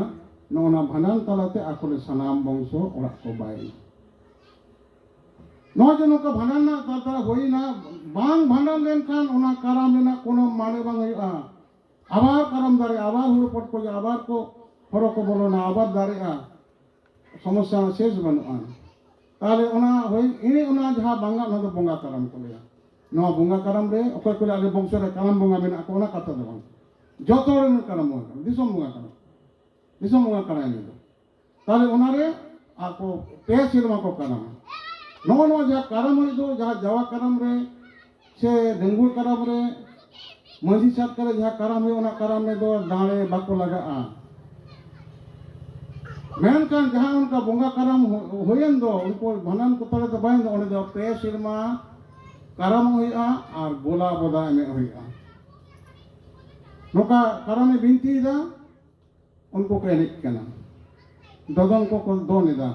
ᱱᱚᱜᱼᱚ ᱱᱟ ᱵᱷᱟᱸᱰᱟᱱ ᱛᱟᱞᱟᱛᱮ ᱟᱠᱚᱨᱮ ᱥᱟᱱᱟᱢ ᱵᱚᱝᱥᱚ ᱚᱲᱟᱜ ᱠᱚ ᱵᱟᱭᱮᱱᱟ᱾ ᱱᱚᱜᱼᱚᱭ ᱡᱮ ᱱᱚᱝᱠᱟ ᱵᱷᱟᱸᱰᱟᱱ ᱨᱮᱱᱟᱜ ᱛᱟᱞᱟ ᱛᱟᱞᱟ ᱦᱩᱭᱮᱱᱟ, ᱵᱟᱝ ᱵᱷᱟᱸᱰᱟᱱ ᱞᱮᱱᱠᱷᱟᱱ ᱚᱱᱟ ᱠᱟᱨᱟᱢ ᱨᱮᱱᱟᱜ ᱠᱳᱱᱳ ᱢᱟᱱᱮ ᱵᱟᱝ ᱦᱩᱭᱩᱜᱼᱟ᱾ ᱟᱵᱟᱨ ᱠᱟᱨᱟᱢ ᱫᱟᱨᱮ, ᱟᱵᱟᱨ ᱦᱩᱲᱩ ᱯᱚᱴᱠᱚᱡ, ᱟᱵᱟᱨ ᱠᱚ ᱦᱚᱨᱚ ᱠᱚ ᱵᱚᱞᱚᱱᱟ, ᱟᱵᱟᱨ ᱫᱟᱨᱮᱜᱼᱟ᱾ ᱥᱚᱢᱚᱥᱥᱟ ᱥᱮᱥ ᱵᱟᱹᱱᱩᱜᱼᱟ᱾ ᱛᱟᱦᱚᱞᱮ ᱚᱱᱟ ᱦᱩᱭ ᱤᱱᱟᱹ ᱚᱱᱟ ᱡᱟᱦᱟᱸ ᱵᱟᱝᱟ, ᱚᱱᱟ ᱫᱚ ᱵᱚᱸᱜᱟ ᱠᱟᱨᱟᱢ ᱠᱚ ᱞᱟᱹᱭᱟ᱾ ᱱᱚᱣᱟ ᱵᱚᱸᱜᱟ ᱠᱟᱨᱟᱢ ᱨᱮ ᱚᱠᱚᱭ ᱠᱚ ᱞᱟᱹᱭᱟ ᱟᱞᱮ ᱵᱚᱝᱥᱚ ᱨᱮ ᱠᱟᱨᱟᱢ ᱵᱚᱸᱜᱟ ᱢᱮᱱᱟᱜ ᱠᱚᱣᱟ, ᱚᱱᱟ ᱠᱟᱛᱷᱟ ᱫᱚ ᱵᱟᱝ᱾ ᱡᱚᱛᱚ ᱦᱚᱲ ᱨᱮᱱ ᱠᱟᱨᱟᱢ ᱵᱚᱸᱜᱟ ᱠᱟᱱᱟ, ᱫᱤᱥᱚᱢ ᱵᱚᱸᱜᱟ ᱠᱟᱱᱟ, ᱫᱤᱥᱚᱢ ᱵᱚᱸᱜᱟ ᱠᱟᱱᱟᱭ ᱩᱱᱤ ᱫᱚ᱾ ᱛᱟᱦᱚᱞᱮ ᱚᱱᱟᱨᱮ ᱟᱠᱚ ᱯᱮ ᱥᱮᱨᱢᱟ ᱠᱚ ᱠᱟᱨᱟᱢᱟ᱾ ᱱᱚᱜᱼᱚ ᱱᱚᱣᱟ ᱡᱟᱦᱟᱸ ᱠᱟᱨᱟᱢ ᱦᱩᱭᱩᱜ ᱫᱚ, ᱡᱟᱦᱟᱸ ᱡᱟᱣᱟ ᱠᱟᱨᱟᱢ ᱨᱮ ᱥᱮ ᱰᱟᱺᱜᱩᱣᱟᱹ ᱠᱟᱨᱟᱢ ᱨᱮ, ᱢᱟᱹᱡᱷᱤ ᱪᱷᱟᱴᱠᱟ ᱨᱮ ᱡᱟᱦᱟᱸ ᱠᱟᱨᱟᱢ ᱦᱩᱭᱩᱜᱼᱟ, ᱚᱱᱟ ᱠᱟᱨᱟᱢ ᱨᱮᱫᱚ ᱫᱟᱲᱮ ᱵᱟᱠᱚ ᱞᱟᱜᱟᱜᱼᱟ᱾ ᱢᱮᱱᱠᱷᱟᱱ ᱡᱟᱦᱟᱸ ᱚᱱᱠᱟ ᱵᱚᱸᱜᱟ ᱠᱟᱨᱟᱢ ᱦᱩ-, ᱦᱩᱭᱮᱱ ᱫᱚ, ᱩᱱᱠᱩ ᱵᱷᱟᱸᱰᱟᱱ ᱠᱚ ᱛᱟᱞᱮ ᱫᱚ ᱵᱟᱭᱮᱱ ᱫᱚ, ᱚᱸᱰᱮ ᱫᱚ ᱯᱮ ᱥᱮᱨᱢᱟ ᱠᱟᱨᱟᱢ ᱦᱩᱭᱩᱜᱼᱟ ᱟᱨ ᱜᱚᱞᱟ ᱵᱚᱫᱟ ᱮᱱᱮᱡ ᱦᱩᱭᱩᱜᱼᱟ᱾ ᱱᱚᱝᱠᱟ ᱠᱟᱨᱟᱢᱮ ᱵᱤᱱᱛᱤᱭᱮᱫᱟ, ᱩᱱᱠᱩ ᱠᱚ ᱮᱱᱮᱡ ᱠᱟᱱᱟ, ᱫᱚᱫᱚᱱ ᱠᱚᱠᱚ ᱫᱚᱱ ᱮᱫᱟ,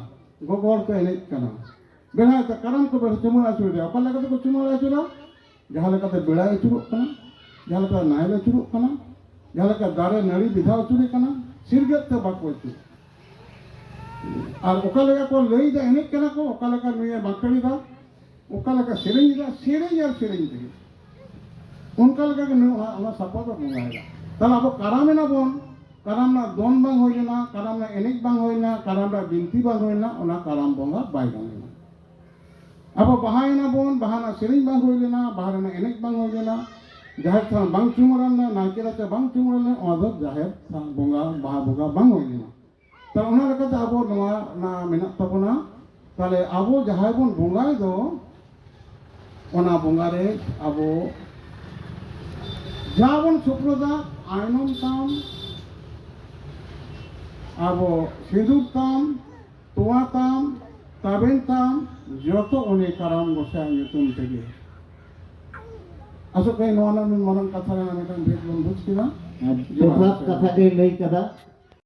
ᱜᱚᱜᱚ ᱦᱚᱲ ᱠᱚ ᱮᱱᱮᱡ ᱠᱟᱱᱟ᱾ ᱵᱮᱲᱦᱟᱭ ᱛᱮ ᱠᱟᱨᱟᱢ ᱠᱚ ᱵᱮᱲᱦᱟ ᱪᱩᱢᱟᱹᱲᱟ ᱟᱹᱪᱩᱨᱮᱫᱟ᱾ ᱚᱠᱟ ᱞᱮᱠᱟ ᱛᱮᱠᱚ ᱪᱩᱢᱟᱹᱲᱟ ᱟᱹᱪᱩᱨᱟ? ᱡᱟᱦᱟᱸ ᱞᱮᱠᱟᱛᱮ ᱵᱮᱲᱟᱭ ᱟᱹᱪᱩᱨᱚᱜ ᱠᱟᱱᱟ, ᱡᱟᱦᱟᱸ ᱞᱮᱠᱟ ᱱᱟᱭᱮᱞ ᱟᱹᱪᱩᱨᱚᱜ ᱠᱟᱱᱟ, ᱡᱟᱦᱟᱸ ᱞᱮᱠᱟ ᱫᱟᱨᱮ ᱱᱟᱹᱲᱤ ᱵᱤᱫᱷᱟᱣ ᱟᱹᱪᱩᱨᱮ ᱠᱟᱱᱟ, ᱥᱤᱨᱜᱟᱹᱫ ᱛᱮ ᱵᱟᱠᱚ ᱟᱹᱪᱩᱨ᱾ ᱟᱨ ᱚᱠᱟ ᱞᱮᱠᱟ ᱠᱚ ᱞᱟᱹᱭᱫᱟ, ᱮᱱᱮᱡ ᱠᱟᱱᱟ ᱠᱚ, ᱚᱠᱟ ᱞᱮᱠᱟ ᱱᱩᱭᱮ ᱵᱟᱸᱠᱷᱮᱲᱮᱫᱟ, ᱚᱠᱟ ᱞᱮᱠᱟ ᱥᱮᱨᱮᱧ ᱮᱫᱟ, ᱥᱮᱨᱮᱧ ᱟᱨ ᱥᱮᱨᱮᱧ ᱛᱮᱜᱮ᱾ ᱚᱱᱠᱟ ᱞᱮᱠᱟ ᱜᱮ ᱱᱩᱭ ᱚᱱᱟ, ᱚᱱᱟ ᱥᱟᱯᱟᱵ ᱮ ᱵᱚᱸᱜᱟᱭᱮᱫᱟ᱾ ᱛᱟᱦᱞᱮ ᱟᱵᱚ ᱠᱟᱨᱟᱢ ᱮᱱᱟ ᱵᱚᱱ, ᱠᱟᱨᱟᱢ ᱨᱮᱱᱟᱜ ᱫᱚᱱ ᱵᱟᱝ ᱦᱩᱭ ᱞᱮᱱᱟ, ᱠᱟᱨᱟᱢ ᱨᱮᱱᱟᱜ ᱮᱱᱮᱡ ᱵᱟᱝ ᱦᱩᱭ ᱞᱮᱱᱟ, ᱠᱟᱨᱟᱢ ᱨᱮᱱᱟᱜ ᱵᱤᱱᱛᱤ ᱵᱟᱝ ᱦᱩᱭ ᱞᱮᱱᱟ, ᱚᱱᱟ ᱠᱟᱨᱟᱢ ᱵᱚᱸᱜᱟ ᱵᱟᱭ ᱜᱟᱱ ᱞᱮᱱᱟ᱾ ᱟᱵᱚ ᱵᱟᱦᱟ ᱮᱱᱟ ᱵᱚᱱ, ᱵᱟᱦᱟ ᱨᱮᱱᱟᱜ ᱥᱮᱨᱮᱧ ᱵᱟᱝ ᱦᱩᱭ ᱞᱮᱱᱟ, ᱵᱟᱦᱟ ᱨᱮᱱᱟᱜ ᱮᱱᱮᱡ ᱵᱟᱝ ᱦᱩᱭ ᱞᱮᱱᱟ, ᱡᱟᱦᱮᱨ ᱛᱷᱟᱱ ᱵᱟᱝ ᱪᱩᱢᱟᱹᱲᱟ ᱞᱮᱱᱟ, ᱱᱟᱭᱠᱮ ᱨᱟᱪᱟ ᱵᱟᱝ ᱪᱩᱢᱟᱹᱲᱟ ᱞᱮᱱᱟ, ᱚᱱᱟ ᱫᱚ ᱡᱟᱦᱮᱨ ᱛᱷᱟᱱ ᱵᱚᱸᱜᱟ, ᱵᱟᱦᱟ ᱵᱚᱸᱜᱟ ᱵᱟᱝ ᱦᱩᱭ ᱞᱮᱱᱟ᱾ ᱛᱟᱦᱞᱮ ᱚᱱᱟ ᱞᱮᱠᱟᱛᱮ ᱟᱵᱚ ᱱᱚᱣᱟ ᱚᱱᱟ ᱢᱮᱱᱟᱜ ᱛᱟᱵᱚᱱᱟ᱾ ᱛᱟᱦᱞᱮ ᱟᱵᱚ ᱡᱟᱦᱟᱸᱭ ᱵᱚᱱ ᱵᱚᱸᱜᱟᱭ ᱫᱚ, ᱚᱱᱟ ᱵᱚᱸᱜᱟ ᱨᱮ ᱟᱵᱚ ᱡᱟ ᱵᱚᱱ ᱥᱩᱯᱨᱚᱫᱟ, ᱟᱭᱱᱚᱢ ᱛᱟᱢ, ᱟᱵᱚ ᱥᱤᱸᱫᱩᱨ ᱛᱟᱢ, ᱛᱚᱣᱟ ᱛᱟᱢ, ᱛᱟᱵᱮᱱ ᱛᱟᱢ, ᱡᱚᱛᱚ ᱩᱱᱤ ᱠᱟᱨᱟᱢ ᱜᱚᱸᱥᱟᱭ ᱧᱩᱛᱩᱢ ᱛᱮᱜᱮ᱾ ᱟᱥᱚᱜ ᱠᱟᱹᱧ ᱱᱚᱣᱟ ᱨᱮᱱᱟᱜ ᱢᱟᱨᱟᱝ ᱠᱟᱛᱷᱟ ᱨᱮᱱᱟᱜ ᱢᱤᱫᱴᱟᱝ ᱵᱷᱮᱫ ᱵᱚᱱ ᱵᱩᱡᱽ ᱠᱮᱫᱟ᱾ ᱡᱚᱦᱟᱨ᱾ ᱡᱚᱛᱷᱟᱛ ᱠᱟᱛᱷᱟ ᱜᱮᱭ ᱞᱟᱹᱭ ᱠᱟᱫᱟ᱾